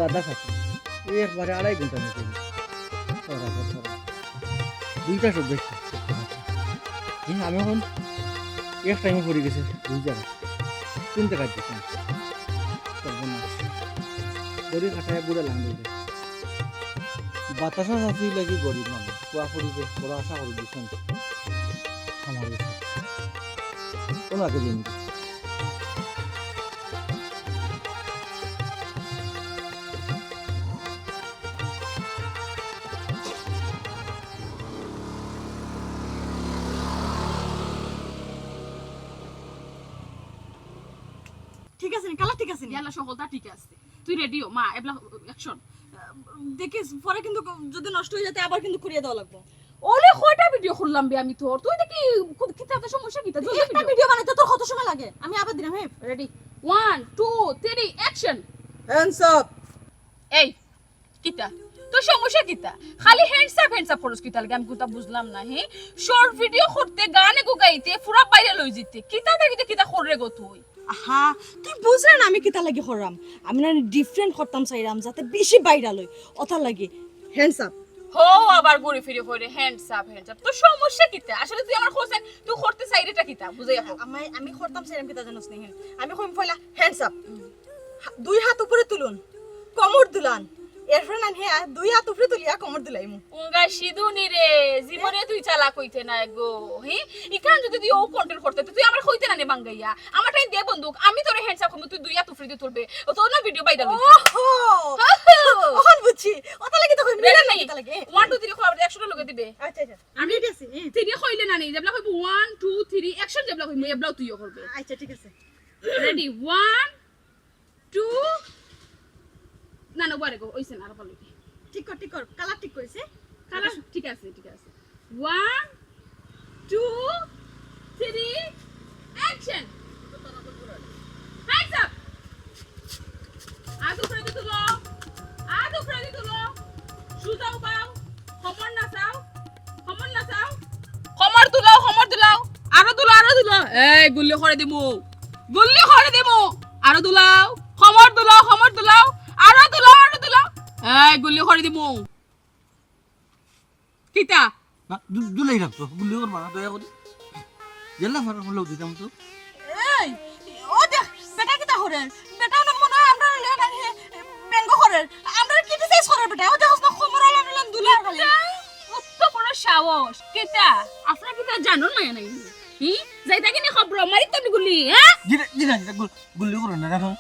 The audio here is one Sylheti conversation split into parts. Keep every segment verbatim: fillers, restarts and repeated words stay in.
দাদা সাথে এই একবারে আড়াই ঘন্টা নিয়ে গেল। সরা, সরা, সরা। দুইটা শব্দ একটু। হ্যাঁ, আমি এখন এক টাইমে পড়ে গেছে দুই জায়গা। চিনতে কাজ দিচ্ছে না। সর্বনাশ। গরিব খাটায় বুড়া লাম হয়ে যায়। বাতাসা শাশুড়ি লাগি গরিব মানুষ। কুয়া পড়ি যে বড় আশা করি দিচ্ছেন। আমার গেছে। কোনো আগে দিন। ঠিক আছে নি, কালার ঠিক আছে নি? ইয়াল্লা, সকলতা ঠিক আছে। তুই রেডি হ, মা, এবলা অ্যাকশন। দেখিস, পরে কিন্তু যদি নষ্ট হয়ে যায়, তে আবার কিন্তু করিয়া দেওয়া লাগবো। ওলে কয়টা ভিডিও করলাম বে আমি তোর, তুই দেখি কিতাতে সমস্যা কিতা? জলদি একটা ভিডিও। ভিডিও বানাইতে তোর কত সময় লাগে? আমি আবার দিলাম, হ্যাঁ। Ready, one, two, three, action. Hands up. এই, কিতা? তোর সমস্যা কিতা? খালি হ্যান্ডস আপ, হ্যান্ডস আপ করস কিতা লাগে? আমি কুন্তা বুঝলাম না, হে? শর্ট ভিডিও করতে, গান এগু গাইতে, পুরা ভাইরাল অই যিতে। কিতা থাকি কিতা কররে গো তুই? আহা, তুই বুঝরে না আমি কিতা লাগি কররাম? আমি না ডিফারেন্ট করতাম চাইরাম, যাতে বেশি ভাইরাল অই, অতার লাগি। Hands up. হো, আবার ঘুরি ফিরি কইরে হ্যান্ডস আপ, হ্যান্ডস আপ। তোর সমস্যা কিতা? আসলে তুই আমার কোশ্চেন, তুই করতে চাইরে ইটা কিতা? বুঝাইয়া ক। আমি, আমি করতাম চাইরাম কিতা জানোস নি? আমি কইম পয়লা হ্যান্ডস আপ। দুই হাত উপরে তুলুন, কোমর দুলান। এরপরে না নিয়া দুই হাত উপরে তুলিয়া কোমর দুলাইমু। উঙ্গা সিধু নি রে, জীবনে তুই চালাক অইতে নায় গো। হি? ইখান যদি তুই ও কন্ট্রোল করতে, তুই আমার কইতে না নি বাঙ্গাইয়া। আমার টাইম দে বন্দুক, আমি তোরে হ্যান্ডস আপ করমু, তুই দুই হাত উপরে দি তুলবে। ও তো না ভিডিও ভাইরাল অইতে। ওহো! ওহো! অখন বুঝছি। অতা লাগি তো কই, মিলে রেডি? না কিতা লাগে? ওয়ান, টু, থ্রি, কইলে একশো লগে দিবে। আচ্ছা, আচ্ছা। আমি রেডি আছি। হুম। থ্রি কইলে না নি, যেবলা কইব ওয়ান, টু, থ্রি, অ্যাকশন, যেবলা কইব, এবলাও তুইও করবে। আচ্ছা, ঠিক আছে। রেডি, ওয়ান, টু, না, না, ওয়ারে গো, অইছে না, আর বলো। ঠিক কর, ঠিক কর, কালার ঠিক করিস, হ্যাঁ? কালার ঠিক আছে, ঠিক আছে। One, two, three, action. Hands up. আত উপরে দি তুলো, আত উপরে দি তুলো। সুজা উবাও, কোমর নাচাও, কোমর নাচাও। কোমর দুলাও, কোমর দুলাও। আরো দুলো, আরো দুলো। এই, গুল্লি করি দিমু। গুল্লি করি দিমু। আরো দুলাও, কোমর দুলাও, কোমর দুলাও। আরো দুলাও, আরো দুলাও। এই, গুল্লি করি দিমু। কিতা? না, দু-, দুলাই রাখতো, গুল্লি করবা না, দয়া করি। জেলা ফারা হলেও দিতাম তো। এই, ও দেখ, বেটা কিতা করের? বেটা না মনে হয় আমরা লইয়া না হে, ব্যঙ্গ করের। আমরা ক্রিটিসাইজ করের বেটা। ও দেখোস না, কোমর আলান আলান দুলার খালি। অত বড় সাহস, কিতা? আপনার কিতা জানোর মায়া নাই? হি? যাইতা কিনি খবর, মারি তো গুলি, হ্যাঁ? জি না, জি না, জি না, গুল-, গুল্লি করো না, দেখো।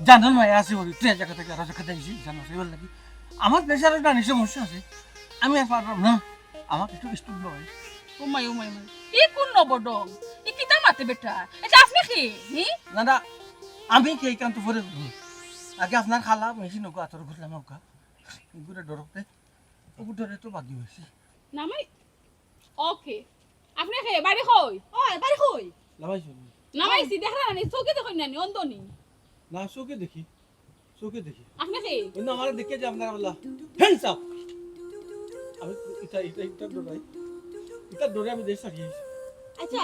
জানোর মায়া আছে বলি, তুই এক জায়গা থেকে আরো জায়গা থেকে আইছি, জানো, সেবার লাগি। আমার প্রেশারও জানি সমস্যা আছে। আমি আর পারলাম না। আমার একটু স্টুপ লয়। ও মাই, ও মাই, মাই। ই কোন নবডং? ই কিতা মাতে বেটা? এটা আপনি কি? হি? না, না, আমি কে কান্ত পরে হুম। আগে আপনার খালা মেশিন ওকে আতর ঘুরলাম ওকা। এগুলো ডরতে, ওগুলো ডরে তো বাকি হয়েছে। না মাই, ওকে। আপনি কে? বাড়ি কই? ওই, বাড়ি কই? লামাই শুনি। নামাইছি, দেখরা না নি, চোখে দেখইন না নি, অন্ধ নি। না, চোখে দেখি। চোখে দেখি। আপনি কে? অন্য আমার দেখে যে আপনার বলা, "হ্যান্ডস আপ।" আমি এটা, এটা, এটা ডরাই। এটা ডরে আমি দেশ ছাড়ি আইছি। আচ্ছা,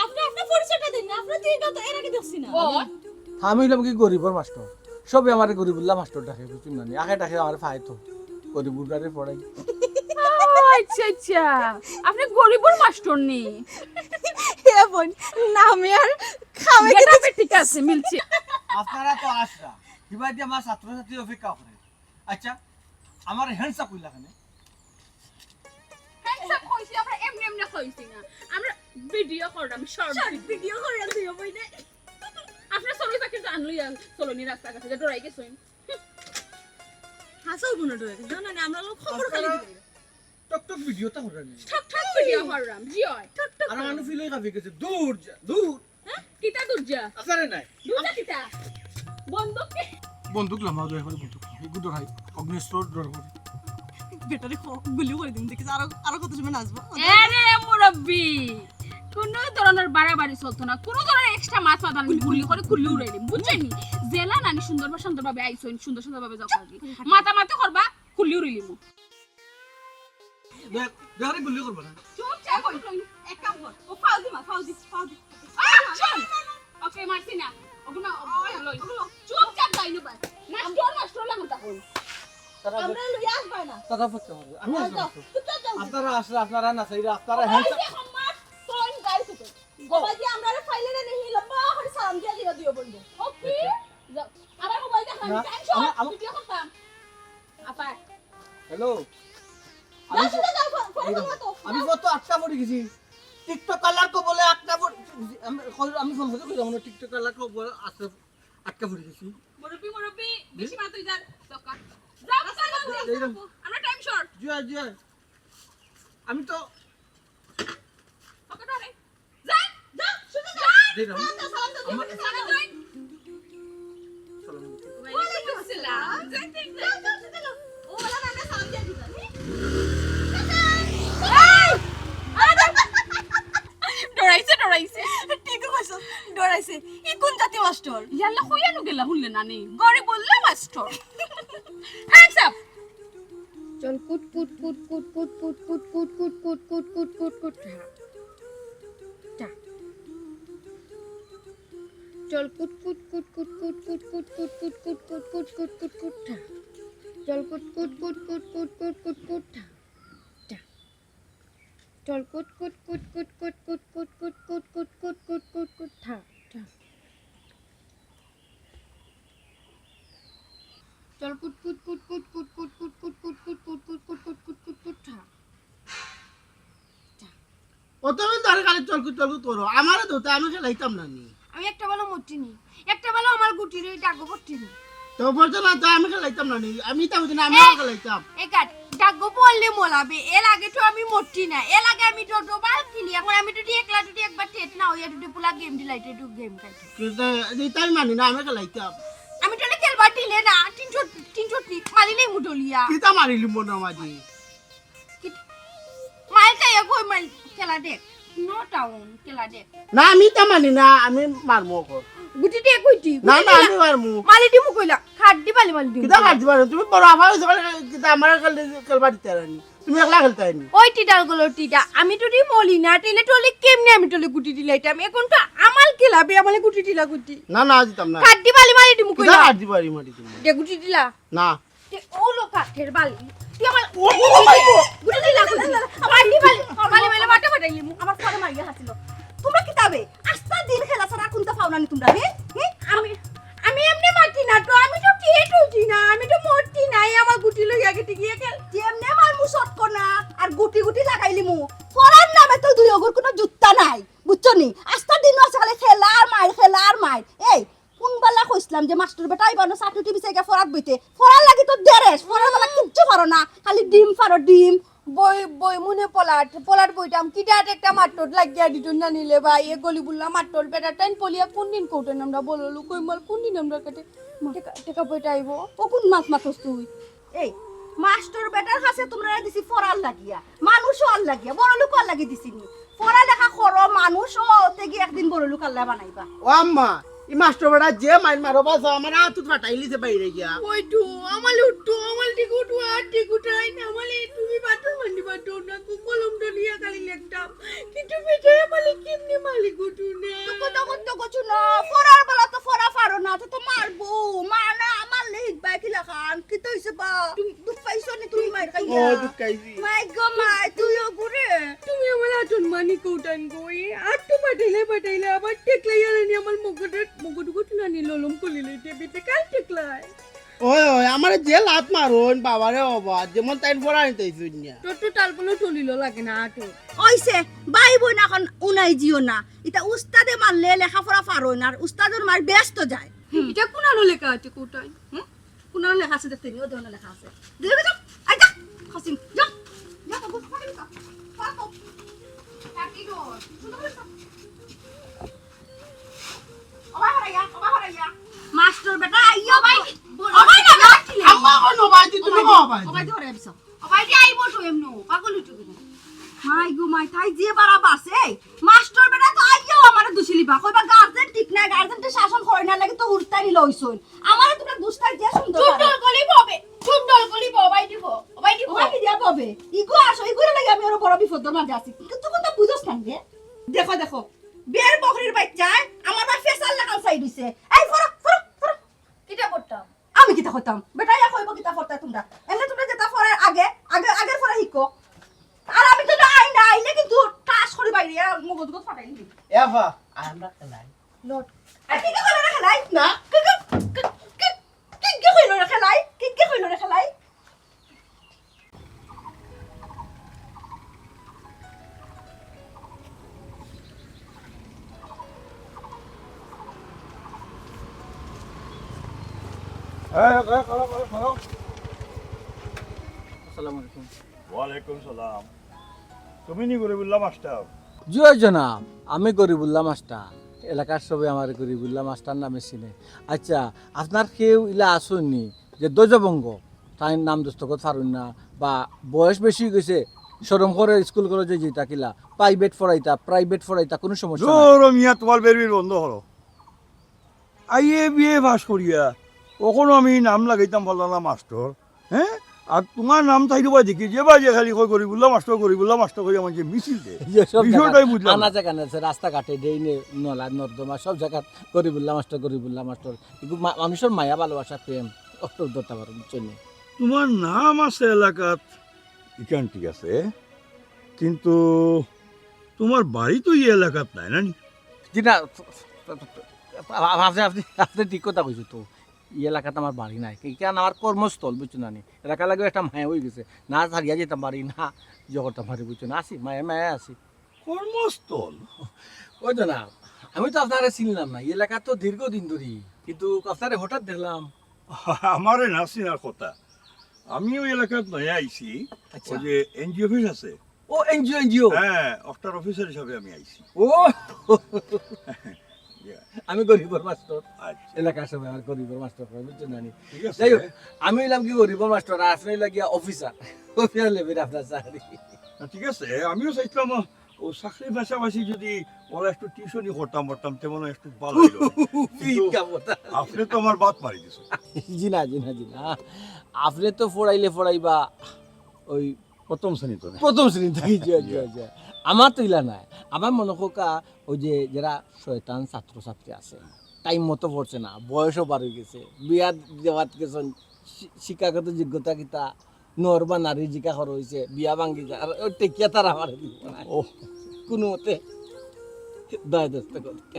আপনি আপনার পরিচয়টা দিন না, আপনি তো এটা তো এর আগে দেখছি না। ও। আমি হইলাম কি গরিবর মাস্টার। সবে আমারে গরিবুল্লাহ মাস্টার ডাকে, বুঝছইন না নি? আগে ডাকে আমারে ফায়তো। গরিবুল্লারে পড়াই। ও, আচ্ছা, আচ্ছা। আপনি গরিবর মাস্টার নি? এ বোন, নামে আর খামে গেটআপে ঠিক আছে, মিলছে। আপনারা তো আশরা। হিবাই দিয়ে আমার ছাত্রছাত্রী অপেক্ষা করে। আচ্ছা, আমার হ্যান্ডস আপ কইলা কেনে? হ্যান্ডস আপ কইছি, আমরা এমনি এমনি কইছি না। আমরা ভিডিও করলাম, শর্ট শর্ট ভিডিও করলাম, দুই বইনে। আপনার চড়ুই পাখির গান লইয়া চলনি রাস্তাঘাটে, যে ডরাই গেছইন। হাসাও গুণ ডরাই গেছে। না, না, না, আমরা লোক খবর খালি আপনারা দিতে পারি। টক টক ভিডিও তো হরে নি। ঠক ঠক ভিডিও করলাম, জি অয়। ঠক ঠক আর করলাম। মানু ফিল হয়ে কাঁপি গেছে। দূর যা, দূর। হ্যাঁ? কিতা দূর যা? আসারে নাই। দূর যা কিতা? বন্দুক কে? বন্দুক লামাও দয়া করে বন্দুক। এগু ডরাই। অগ্নিস্ত্র ডর করে। বেটারে খ-, গুলি করে দিন, দেখিস আরো, আরো কত সময় নাচবো। এরে মুরব্বি, কোনো ধরনের বাড়াবাড়ি চলতো না, কোনো ধরনের এক্সট্রা মাত মাতান গুলি করে কুল্লি উড়াই দিম, বুঝছইন নি? জেলা নানি সুন্দর বা সুন্দরভাবে আইছইন, সুন্দর সুন্দরভাবে যাও আর কি। মাতামাতি করবা, কুল্লি উড়াই দিমু। দয়া, দয়া করে গুলি করবা না। চুপচাপ বই। এক কাম কর। ও ফাউজি মা, ফাউজি, ফাউজি। আ, শোন। ওকে, মারছি না। ওগুলো, ওগুলো লই। ওগুলো। চুপচাপ যাই না ভাই। মাস্টার, মাস্টার লাগুন তখন। তারা আমরা লইয়া আসবায় না। তারা বুঝতে পারবে। আমি আসবো। চুপচাপ যাও। আপনারা আসলে আপনারা না চাইলে আপনারা ওই হ্যান্ডসাম যে সম্মান, তখন গাড়ি থেকে। বাবা যে আমরা রে ফাইলে রে নেহি লম্বা করে সালাম দিয়া দিও, দিও বলবো। ওকে। যাও। আবার মোবাইল দেখান, না, টেনশন। আমি, আমি ভিডিও করতাম। আপা। হ্যালো। যাও, সোজা যাও, ফোন, ফোন এই করো তো। আমি কত আটকা পড়ে গেছি। টিকটক কালার কো বলে আটকা পড়ে, আমি, আমি ফোন করে কইলাম না, টিকটক কালার কো বলে আটকা, আটকা পড়ে গেছি। মুরব্বি, মুরব্বি, বেশি মাতুই যান। দোকান। যাও, যাও, যাও, এই যাও। আমরা টাইম শর্ট। জুয়া, জুয়া। আমি তো ওকে ধরে। যান, যাও, সোজা যাও। এই যাও। সালাম দাও, সালাম দাও, আমার সালাম দাও। সালাম আলাইকুম। ওয়ালাইকুম আসসালাম। যাও, যাও, সোজা যাও। ও, ওলা নামে সালাম দিয়া দিবা, নি? এই! আরে! ডরাইছে, ডরাইছে। ঠিক কইছস, ডরাইছে। ই কোন জাতি মাস্টার? ইয়াল্লা কইয়া নু গেলা হুনলে না নি? গরিব বললে মাস্টার। Hands up. চল কুট কুট কুট কুট কুট কুট কুট কুট কুট কুট কুট কুট কুট কুট ঠা। ঠা। চল কুট কুট কুট কুট কুট কুট কুট কুট কুট কুট কুট কুট কুট কুট কুট ঠা। চল কুট কুট কুট কুট কুট কুট কুট কুট কুট ঠা। ঠা। চল কুট কুট কুট কুট কুট কুট কুট কুট কুট কুট কুট কুট কুট কুট ঠা। ঠা। চল কুট কুট কুট কুট কুট কুট কুট কুট কুট কুট কুট কুট কুট কুট কুট কুট কুট কুট ঠা। ঠা। অত দিন ধরে খালি চলকুত চলকুত করো, আমারে ধরতে আমি খেলাইতাম না নি। আমি একটা বালও মরছি নি, একটা বালও আমার গুটির ওই ডাগো পড়ছি নি। তো বলছো না তো আমি খেলাইতাম না নি, আমি তো বুঝি না, আমি এ, খেলাইতাম। এ কাট, ডাগো পড়লে মলাবে, এর আগে তো আমি মরছি না, এর আগে আমি ডটো বাল খেলি, এখন আমি যদি একলা যদি একবার টেট না হইয়া যদি পুলা গেম দিলাইতে একটু গেম খাইতে। কিন্তু এই তাই মানি না, আমি খেলাইতাম। আমি তো খেলবার দিলে না, তিনশো, তিনশো টিক মারিলে মুটলিয়া। কিতা মারিলি মনে মাঝে? কি-, মাইল খাইয়া কই মাইল খেলা দেখ। নো টাউন খেলা দেখ। না, আমি তা মানি না, আমি মারমু ওকে। গুটি দে গুটি। না, গুটি না, দিলা। আমি মারমু। মালি দিমু কইলা। খাট দি বালি মালি দিমু কিতা কইলা। খাট দিবা? তুমি বড় আফা হইছো, বলে কিতা আমার খেল-, খেলবা দিতে রানি। তুমি একলা খেলতে আইনি। ওই টিটার গুলো টিটা। আমি তো দি মলি না, টেলে টলে কেমনে আমি টলে গুটি দিলাইতাম। এখন তো আমার খেলাবে, আমালে গুটি দিলা গুটি। না, না, দিতাম না। খাট দি বালি মালি দিমু কিতা কইলা। খাট দিবা রে মারি তুমি? দে গুটি দিলা। না। তে ও লো কাঠের বালি। তুই আমার ও, ও, ও, ও, ও। গুটি দিলা, গুটি দিলা। আমার দি বালি, আমার বালি মাইলে মাথা ফাটাইলি মু। আমার পরে মারিয়া হাসিল। তোমরা কিতাবে? আস্তা দিন খেলা ছাড়া কুন্তা পাও না নি তোমরা, হে? হে? আমি, আমি এমনে মারছি না তো, আমি তো টিয়ে তুলছি না, আমি তো মরছি না, এই আমার গুটি লইয়া গেছে গিয়ে খেল। যেমনে মারমু সটকো না, আর গুটি গুটি লাগাইলি মু। পড়ার নামে তো দুই অগুর কোনো জুত্তা নাই, বুঝছো নি? আস্তা দিন আছে খালি খেলা আর মার, খেলা আর মার। এই, কোন বালা কইছিলাম যে মাস্টার বেটা আইবা না, চাটুটি বিছাই গিয়া ফরাত বইতে। ফরার লাগি তো দেরেস, ফরার বালা কিচ্ছু পারো না, খালি ডিম পারো, ডিম। বই, বই মনে পলাট, পলাট বইটাম, কিটাত একটা মাট্টর লাগিয়া দিত না নিলে ভাই, এ গলি বুল্লা মাট্টর বেটা টাইম পলিয়া কোন দিন কৌটেন আমরা বলো, লুকই মাল কোন দিন আমরা কাটে টেকা, টেকা পয়টা আইবো? ও কোন মাছ মাতস তুই? এই, মাস্টার বেটার কাছে তোমরা দিছি ফরার লাগিয়া, মানুষ অর লাগিয়া, বড় লোক অর লাগি দিছি নি। পড়ালেখা করো, মানুষ অ, অতে গিয়া একদিন বড় লোক আল্লাহ বানাইবা। ও আম্মা, ই মাস্টার বেটা যে মাইর মারো বাসা, আমার আতুত ফাটাইলিছে বাইরে গিয়া। ওই তো, আমালে উঠতো, আমাল ঠিক উঠো, আর ঠিক উঠাই না, আমালে তুমি বাথরুম আনি বাথরুম না, কু-, কলম ডলিয়া খালি লেখতাম। কিন্তু বেটা আমালে কেমনে মালিক উঠু না? তো কথা করতে করছো না, পড়ার বেলা তো পড়া পারো না, তো, তো মারবো, মা না, আমার লেহিক বাইকি লাখান, কি তো হইছে বা? তুমি দুখ পাইছো নি তুমি মাইর খাইয়া? ও, দুখ খাইছি। মাই গো মাই, তুইও ঘুরে। তুমি আমার আটন মানি কৌটান গো, এ আট তো পাঠাইলে পাঠাইলে, আবার টেকলাই আলানি আমার মগডে, মগডুগো তুলানি ললম কলিলে, টেবিতে কাল টেকলাই। ওই, ওই, আমারে যে লাত মারইন, বাবারে বাবা, যেমন তাইন পড়া নিতে আইছইন না। তোর তো টালগুলো টলিলো লাগে না, আটো। ওইছে, ভাই বোন এখন উনাই জিও না। ইতা উস্তাদে মারলে লেখাপড়া পারইন, আর উস্তাদর মার বেহেস্ত যায়। হুম। ইটা কোনানো লেখা আছে কোটায়? হুম? কোনানো লেখা আছে দেখতে নি, ও দেখো লেখা আছে। দে, দে, দে। আই যা, হাসিন, যা। যা, বাবু, যা, যা, যা। কাটি গো, শুধু করে সব। ওবা হরাইয়া, ওবা হরাইয়া। মাস্টার বেটা, আইয়া ভাই। ও ভাই না, না, কি লে? আম্মা, ও নো ভাই, তুই তুমি ও ভাই। ও ভাই, ধরে আইছো। ও ভাই, আইবো তো এমনো, পাগল হইছো কিনা? মাই গো মাই, তাই যে বারা বাসে, মাস্টার বেটা তো আইয়াও আমারে দুষিলিবা। কইবা গার্জেন ঠিক নাই, গার্জেনতে শাসন করে না, লাগে তো উঠতানি লইছইন। আমারে তোমরা দুষটা যে সুন্দর পারে। চুন্ডল গলি ববে, চুন্ডল গলি ববাই দিব, ববাই দিব। ওবা কি দিয়া ববে? ইগো আসো, ইগোরে লাগে আমি আরো বড় বিপদর মাঝে আছি। কিন্তু তুই তো বুঝছ না রে। দেখো, দেখো, বের বকরির বাচ্চায় আমার বাপ ফেসাল লাগাল চাই দিছে। এই ফরক, ফরক, ফরক। কিটা করতাম? আমি কিতা করতাম? বেটা, ইয়া কইবো কিতা করতায় তোমরা? এমনে তোমরা যেতা পড়ার আগে, আগে, আগের পড়া শিখো। আর আমি তো না আই না, আইলে কিন্তু ঠাস করি বাইরে আর মগজ গজ ফাটাই দিবি। এ আফা, আমরা খেলাই। লট। আর কি কি কইলো রে খেলাই? না। কি কি, কি, কি, কি কি কইলো রে খেলাই? কি কি কইলো রে খেলাই? এই, এই, খাড়া, খাড়া, খাড়া। আসসালামু আলাইকুম। ওয়ালাইকুম সালাম। তুমি নি গরিবুল্লাহ মাস্টার? জি অয় জনাব, আমি গরিবুল্লাহ মাস্টার। এলাকার সবে আমারে গরিবুল্লাহ মাস্টার নামে চিনে। আচ্ছা, আপনার কেউ ইলা আছইন নি যে ধ্বজভঙ্গ, তাইন নাম দস্তখত পারইন না, বা বয়স বেশি অই গেছে, শরম করে স্কুল কলেজে যাইতা কিলা, প্রাইভেট পড়াইতা, প্রাইভেট পড়াইতা, কুনু সমস্যা নাই। ধুর মিয়া, তুমার বেরবির বন্ধ করো। আইএ বিএ পাস করিয়া অখনো আমি নাম লাগাইতাম পারলাম না মাস্টর, হ্যাঁ? আর তুমার নাম তাই রুবাই দেখি, যে বাজে খালি কয় গরিবুল্লাহ মাস্টর, গরিবুল্লাহ মাস্টর কইয়া মানষে মিছিল দে। ইয়ে সব বিষয়টাই জাগাত বুঝলাম না। আনাচে কানাচে, রাস্তাঘাটে, ড্রেইনে, নলা নর্দমা, সব জাগাত গরিবুল্লাহ মাস্টর, গরিবুল্লাহ মাস্টর। কিন্তু মা-, মানুষর মায়া ভালোবাসা, প্রেম, অত ধরতে পারো, বুঝছো নি? তুমার নাম আছে এলাকাত, ইখান ঠিক আছে, কিন্তু তুমার বাড়ি তো ই এলাকাত নাই, না নি? জি না, আ-, আ-, আপনি, আপনি, আপনি ঠিক কথা কইছেন তো। ই এলাকাত আমার বাড়ি নাই, ইখান আমার কর্মস্থল, বুঝছো না নি? এলাকা লাগে একটা মায়া অই গেছে, না ছাড়িয়া যাইতাম পারি, না ইয়ে করতাম পারি, বুঝছো না? আছি, মায়া, মায়া আছি। কর্মস্থল? ওই তো না, আমি তো আপনারে চিনলাম না, ই এলাকাত তো দীর্ঘদিন ধরি, কিন্তু আপনারে হঠাৎ দেখলাম। আমারে না চিনার কথা, আমি ওই এলাকাত নয়া আইছি, আচ্ছা। ওই যে এনজিও অফিস আছে। ও, এনজিও, এনজিও। হ্যাঁ, ওটার অফিসার হিসাবে আমি আইছি। ও। ইয়া। আমি গরিবর মাস্টর। আচ্ছা। এলাকার সবাই আমার গরিবর মাস্টর কয়, বুঝছো না নি? ঠিক আছে। যাই হোক, আমি অইলাম কি গরিবর মাস্টর, আর আপনি অইলা গিয়া অফিসার। অফিসার লেভেল আপনার চাকরি। না, ঠিক আছে, আমিও চাইছিলাম, ও চাকরির পাশাপাশি যদি ওরা একটু টিউশনি করতাম পারতাম, তেমন একটু ভালো হইলো। কিন্তু ইনকাম করতাম। আপনি তো আমার বাত মারি দিছেন। জি না, জি না, জি না। আপনি তো পড়াইলে পড়াইবা ওই প্রথম শ্রেণী তো না? প্রথম শ্রেণী থাকি, জি, জি, জি। জি। আমার তো ইলা নাই। আমার মনে হোক, আ, ওই যে যারা শয়তান ছাত্রছাত্রী আছে, টাইম মতো পড়ছে না, বয়সও পার অই গেছে, বিয়া দেওয়াত গেছেন, শি-, শিক্ষাগত যোগ্যতা কিতা, নর বা নারী জিকা করা অইছে, বিয়া ভাঙ্গি যায়, আর ওই টেকিয়া তারা আমারে দিব না। ওহ। কুনু মতে দায় দস্ত করতে।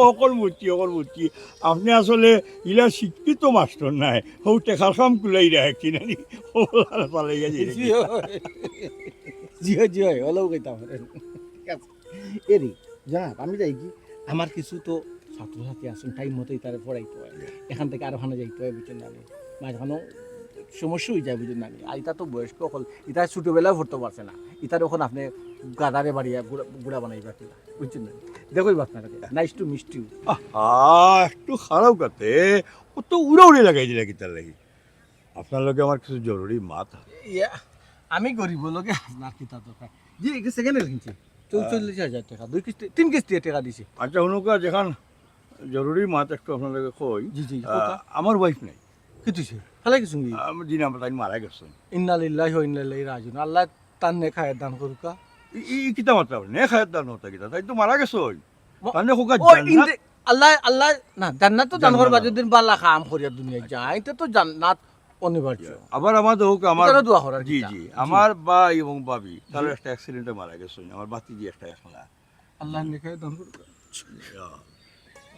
অখন বুঝছি, অখন বুঝছি। আপনি আসলে ইলা শিক্ষিত মাস্টর নায়, ও টেকার কাম কুলাই রাখছি না নি? ও আর পালাইয়া যাই জি অয়। জি অয়, জি অয়, ওলাও কইতাম পারেন। ঠিক আছে। এরি, জনাব, আমি যাই কি, আমার কিছু তো ছাত্রছাত্রী আছেন, টাইম মতো ইতারে পড়াইতে হয়। এখান থেকে আরো খানা যাইতে হয়, বুঝছেন না নি? মাঝখানেও সমস্যা অই যায়, বুঝছেন না নি? আর ইতা তো বয়স্ক অকল, ইতা ছোটবেলায় পড়তে পারছে না। ইতার অখন আপনি গাধারে বাড়িয়া গুড়া, গুড়া বানাইবা কিলা, বুঝছেন না নি? দেখো, আপনার কাছে, nice to meet you। আহা, একটু খারাপ কাতে, ও তো উড়াউড়ি লাগাই দিলা কিতার লাগি? আপনার লগে আমার কিছু জরুরি মাত। ইয়া, আমি গরিব লগে আপনার কিতা দরকার? জি, একটা সেকেন্ড হ্যান্ড কিনছি। চৌ-, আহ। চল্লিশ হাজার টাকা, দুই কিস্তি, তিন কিস্তি টাকা দিছি। আচ্ছা, হুনুকা, যেখান জরুরি মাত একটু আপনার লগে কই। জি, জি, আহ, কোথা? আমার ওয়াইফ নাই। কি তুইছে? ফালাই গেছুন কি? আহ, জি না, তাই মারা গেছেন। ইন্না লিল্লাহি ওয়া ইন্না ইলাইহি রাজিউন। আল্লাহ তার নেক হায়াত দান করুকা। ই, ই, ই কিতা মাতরা? নেক হায়াত দান হতা কিতা? তাই তো মারা গেছইন। ম-, তার নেক হোক আর ও, জান্নাত। ইন্দে-, আল্লাহ, আল্লাহ, না, জান্নাত তো দান জান্নাত করবা দান। যদি বালা কাম করিয়া দুনিয়ায় আচ্ছা। যায়, তো, তো জান্নাত অনিবার্য। আবার আমার তো হোক, আমার ইতারও দোয়া করার জি, কিতা? জি, জি। আমার ভাই এবং ভাবি, তারা জি। একটা অ্যাক্সিডেন্টে মারা গেছইন, আমার ভাতিজি একটা একলা। আল্লাহ নেক হায়াত দান করুক। ইয়া,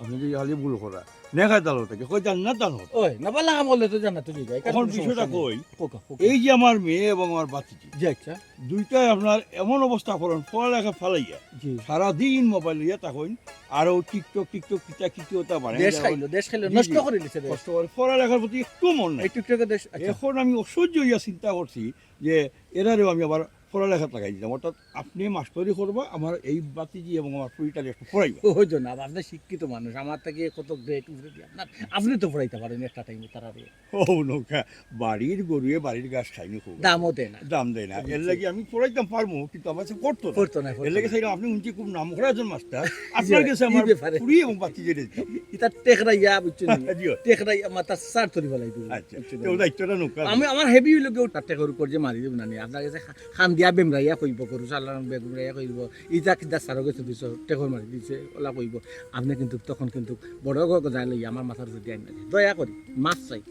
আপনি তো খালি ভুল করা। নেক হায়াত দান হতা কি? কই জান্নাত দান হতা। ওই, না, বালা কাম করলে তো জান্নাত তো যাইবা। অখন বিষয়টা কই? Coca, Coca. এই যে আমার মেয়ে এবং আমার ভাতিজি, জি, আচ্ছা। দুইটাই আপনার এমন অবস্থা করেন, পড়ালেখা ফালাইয়া, জি। সারাদিন মোবাইল লইয়া থাকইন, আর ও TikTok, TikTok, কিতা কিতা ওটা বানাই দেশ দেওয়া। খাইলো, দেশ খাইলো, জি, নষ্ট জি। করে দিছে দেশ। নষ্ট করে, পড়ালেখার প্রতি একটু মন নাই। এই TikTok-এ দেশ, আচ্ছা। এখন আমি অসহ্য হইয়া চিন্তা করছি যে এরারেও আমি আবার পড়ালেখাত লাগাই দিতাম। অর্থাৎ আপনি মাস্টরি করবা, আমার এই ভাতিজি এবং আমার পুড়িটারে একটু পড়াইবা। ও জনাব, আপনি শিক্ষিত মানুষ, আমার থেকে কত গ্রেড উপরে দিয়ে আপনার, আপনি তো পড়াইতে পারেন একটা টাইমে তারারে। ও নৌকা, বাড়ির গরুয়ে বাড়ির ঘাস খায়নি খুব। দামও দেয় না। দাম দেয় না। জি। এর লাগি আমি পড়াইতাম পারমু, কিন্তু আমার কাছে পড়তো না। পড়তো না, পড়তো এর লাগি না। চাইলাম, আপনি হুনছি খুব নাম করা একজন মাস্টার, জি, আপনার কাছে ই আমার ব্যাপারে। পুড়ি এবং ভাতিজিরে দিতাম। ইতা টেকরাইয়া, বুঝছেন নি? জি। টেকরাইয়া মাথা সার তরি ফেলাই দিব। আচ্ছা, বুঝছেন তো নি? দায়িত্বটা নৌকা। আমি, আমার হেভি হইলো কেউ তার টেকর উপর যে মারি দিব না নি। আপনার কাছে খা-, খান দিয়া বেমরাইয়া কইব, গরু চালান বেমরাইয়া কইব, ইটা কিতা সারো গেছে দিছ, টেকর মারি দিছে, ওলা কইব। আপনে কিন্তু তখন কিন্তু বড় গজায় লইয়া আমার মাথার উপরে দিয়া আইন না। দয়া করি, মাফ চাই।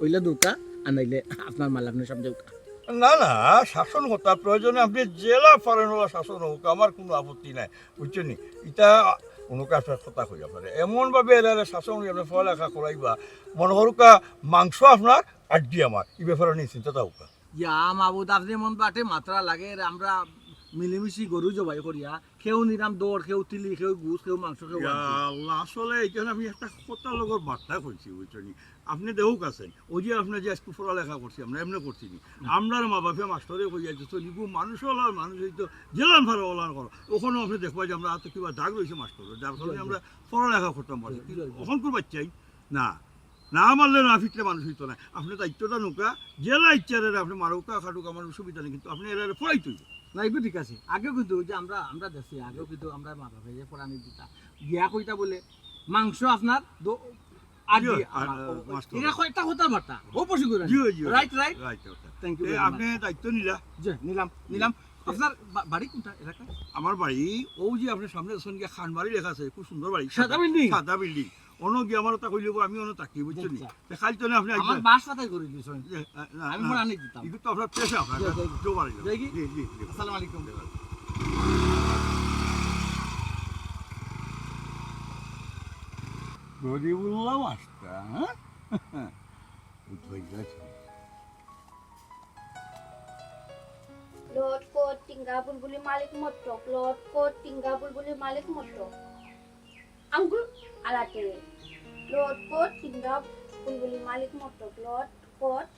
অইলে দেউক্কা, আর নাইলে আপনার মাল আপনে সামনে দেউক্কা। না, না, শাসন কথা প্রয়োজনে আপনে যেলা পারেন ওলা শাসন অউক, আমার কুনু আপত্তি নাই, বুঝছইন নি? ইটা অনো কাছে কথা কইয়া পারে, এমন ভাবে এরারে শাসন করি আপনে পড়ালেখা করাইবা, মনো করউক্কা মাংস আপনার, আড্ডি আমার, ই ব্যাপারে নিশ্চিন্ত থাকউক্কা। ইয়া মাবুদ, আপনে মন বাটে মাতরা লাগে, আমরা মিলিমিশি গরু জবাই করিয়া, কেউ নিরাম দর, কেউ তিলি, কেউ গুস, কেউ মাংস, কেউ ইয়া আড্ডি। আল্লাহ, আসলে ইখান আমি একটা কথার লগর বার্তা কইছি, বুঝছইন নি? আপনে দেখউক্কা চাইন, অউ যে আপনে যে আইজকু পড়ালেখা করছি, আমরা এমনে করছি নি। আমরার মা বাপে মাস্টরে কইয়া দিছইন, ইগু মানুষ অলার মানুষ অইতো, যেলান পারো অলান করো। অখনো আপনে দেখবা যে আমরার আতো কিবা দাগ রইছে মাস্টরর, যার কারণে জি, জি। আমরা পড়ালেখা করতাম পারছি। জি, জি, জি। অখনকুর বাইচ্চাইন না, না মারলে না পিটলে মানুষ অইতো নায়। আপনে দায়িত্বটা নেউক্কা, যেলা ইচ্ছা এরারে আপনে মারউক্কা, কাটউক্কা, আমার অসুবিধা নাই, কিন্তু আপনে এরারে পড়াইতে অইবো। না, ইগু ঠিক আছে। আগেও কিন্তু অউ যে আমরা, আমরা দেখছি, আগেও কিন্তু আমরার মা বাপে যে পড়ানি দিতা, গিয়া কইতা বলে, মাংস আপনার দ-, আর জি, কি, আর, আমার, আর, ও, মাস্টর। এরা কয়টা কথাবার্তা, ও পশু করে। জি, জি, জি। Right, right? Right, right। Thank you এ, very আপনে much। দায়িত্ব নিলা? জি, নিলাম, নিলাম। জি। আপনার বা-, বাড়ি কুনটা এলাকা? আমার বাড়ি, অউ যে আপনে সামনে আছইন গিয়া খানবাড়ি লেখা আছে, খুব সুন্দর বাড়ি। সাদা building? সাদা building। অনো গিয়া আমার কথা কইলে, আমি অনো থাকি, বুঝছইন নি? আচ্ছা। তে কাইল তো না আপনে আমার আইবা। বাস পাতাই করি দিছইন। জি, আ, না, আমি না। পড়ানি দিতাম। ইগু তো আপনার পেশা, আপনার জি, জি। জোর বাড়ি। যাই কি? জি, জি, জি। আসসালামু আলাইকুম। জি, ওয়ালাইকুম। গরিবুল্লাহ মাস্টার, হ্যাঁ? উঠবাই যাচ্ছে। লটকট টিঙ্গা বুলবুলি মালিক মটক, লটকট টিঙ্গা বুলবুলি মালিক মটক। আঙ্গুল আলাতে। লটকট টিঙ্গা বুলবুলি মালিক মটক, লটকট।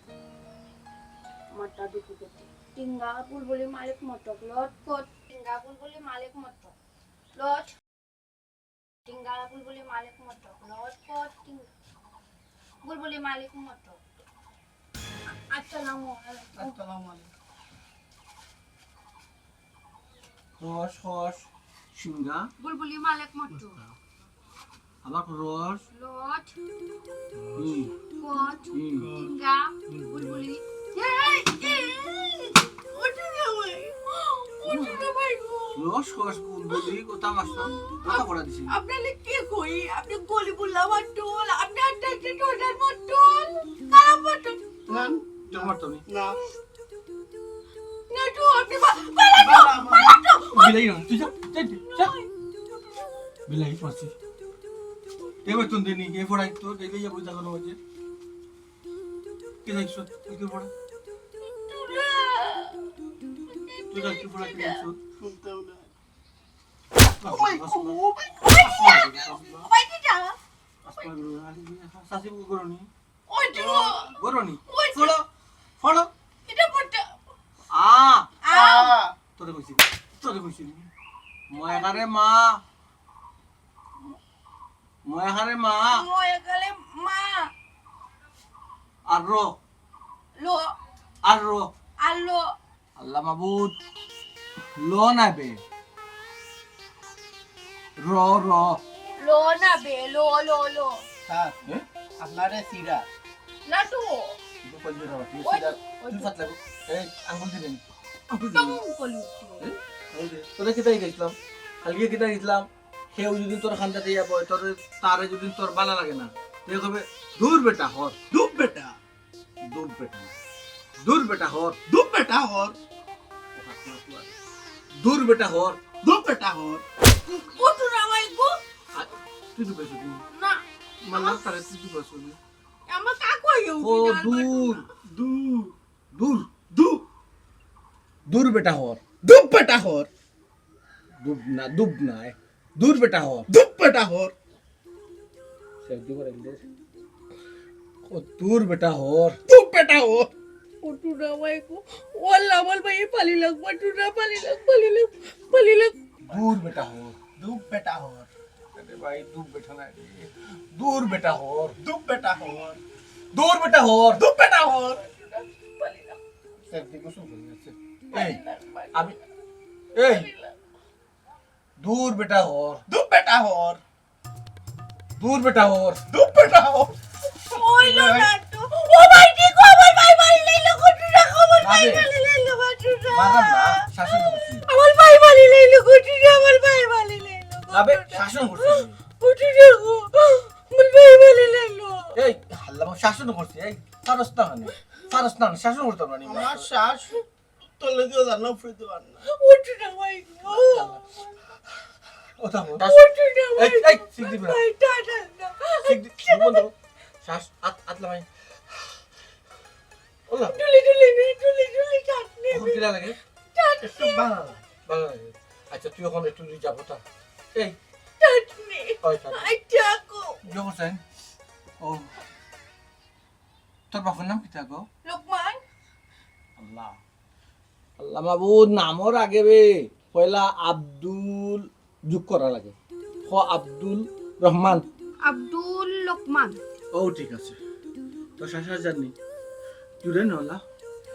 মাথা দুঃখ করতে। টিঙ্গা বুলবুলি মালিক মটক, লটকট টিঙ্গা বুলবুলি মালিক মটক। লট টিঙ্গা বুলবুলি মালিক মটক, লটকট টিং-, বুলবুলি মালিক মটক। আসসালামু আলাইকুম। আসসালামু আলাইকুম। রস, হস, সিঙ্গা। বুলবুলি মালিক মটক। আবার রস। লট। হুম। কট। হুম। টিঙ্গা। বুলবুলি। এই, এই, এই, ওঠো না ভাই। ওঠো না ভাই গো। রস, হস, বুলবুলি, কথা মাস্টার, কথা পড়া দিছি। আপনারে কে কই? আপনে গরিবুল্লাহ মাটল, আপনে আড্ডা আড্ডি টোটাল মাটল। খারাপ মাটল। না, জমার তো নেই। না। নাটু, আপনি বা-, বাবা, নাটু, বাবা, বাবা, নাটু। বিলাই না, তুই যা, যা, যা, যা। বিলাই, পারছি। এবার তুমি দেনি, এ পড়াই তো, দেখলে যাবো, দেখা নেওয়া যে। কে দেখছো? তুই কে পড়া? তুই যা, কে পড়া, কে দেখছো? শুনতাম না। Oh my God, oh my God, oh my God, oh my God। শাসি বুকু করনি। ওই তো। বড়নি। ওই তো। ফড়ো, ফড়ো। এটা পড়তে। আ। আ। তোরে কইছি, তোরে কইছি। ময়াকারে মা। ময়াকারে মা। ময়াকারে মা। আর র। ল। আর র। আর ল। আল্লাহ মাবুদ, ল না বে। র, র। ল না বে, ল, ল, ল। স্যার, এ? আপনারে সিরা। না তো। একটু কইলে র, তুই ওই সিরা, তো, ওই তুই তো। ফাতলা, এই, আঙ্গুল দিবেন। আঙ্গুল দিবেন। তখন বলি। এ? আঙ্গুল দিবেন। তোরা কিতা গেছিলাম? কালকে কিতা গেছিলাম? কেউ যদি তোর খান্দা দিয়া বয়, তোর, তারে যদি তোর ভালা লাগে না, তে কবে, "দূর বেটা, হর।" দূর বেটা। দুপ বেটা। দূর বেটা হর। দুপ বেটা হর। দূর বেটা হর। দুপ বেটা হর। কত না ভাই গো? আ, তুই দুপ বেটা হর। না। মাল্লা তারে তুই দুপ বেটা হর। আমার কাকু আইয়া ও, উঠে না, দূর, দূর, দূর, দূর। দূর বেটা হর। দুপ বেটা হর। দুপ না, দুপ না, এ। দূর বেটা হর। দুপ বেটা হর। সে দূর বেটা হর। ও দূর বেটা হর। দুপ বেটা হর। ও টুনা ভাই গো, ও আল্লাহ, আমার ভাই পালি লাগবো, টুনা পালি লাগ, পালি লাগ, পালি লাগ। দূর বেটা হর। দুপ বেটা হর। আরে ভাই, দুপ বেটা না রে। দূর বেটা হর। দুপ বেটা হর। দূর বেটা হর। দুপ বেটা হর। পালি লাগ। সে দিকে শুরু করে গেছে। এই, আমি, এই, দূর বেটা হর। দুপ বেটা হর। দূর বেটা হর। দুপ বেটা হর। ওই লো না তো। ও ভাই, কি খবর ভাই? ভাই, লইলো কটুরা খবর ভাই, না রে। ভাই, লইলো কটুরা। মারলাম না। পারস না কেনে? পারস না কেনে? শাসন করতাম না নি? আমার শ্বাস তলে দিও জানো, ফুড়ি দিও আর না। ওঠো না ভাই গো। ও থামো। ওঠো না এই, ভাই। এই, সিক দিবি না। ভাই, টাটা না। সিক দি-, বন্ধ করো। শ্বাস, আত, আত লামাই। ওলা। ডুলি ডুলি নে, ডুলি ডুলি টান নে। এখন কিলা লাগে? টান একটু বাড়া লাগে। বাড়া লাগে। আচ্ছা, তুই এখন একটু নিয়ে যাবো তা। এই, টান নে। ওই, টান। আচ্ছা গো। ইয়ে হোসেন। ও। তোর বাপর নাম কিতা গো? লোকমান। আল্লাহ। আল্লাহ মাবুদ, নামর আগে বে পয়লা আব্দুল যোগ করা লাগে। হ আব্দুল রহমান। আব্দুল লোকমান। ও ঠিক আছে। তো শাসা জানি। জুড়ে নলা।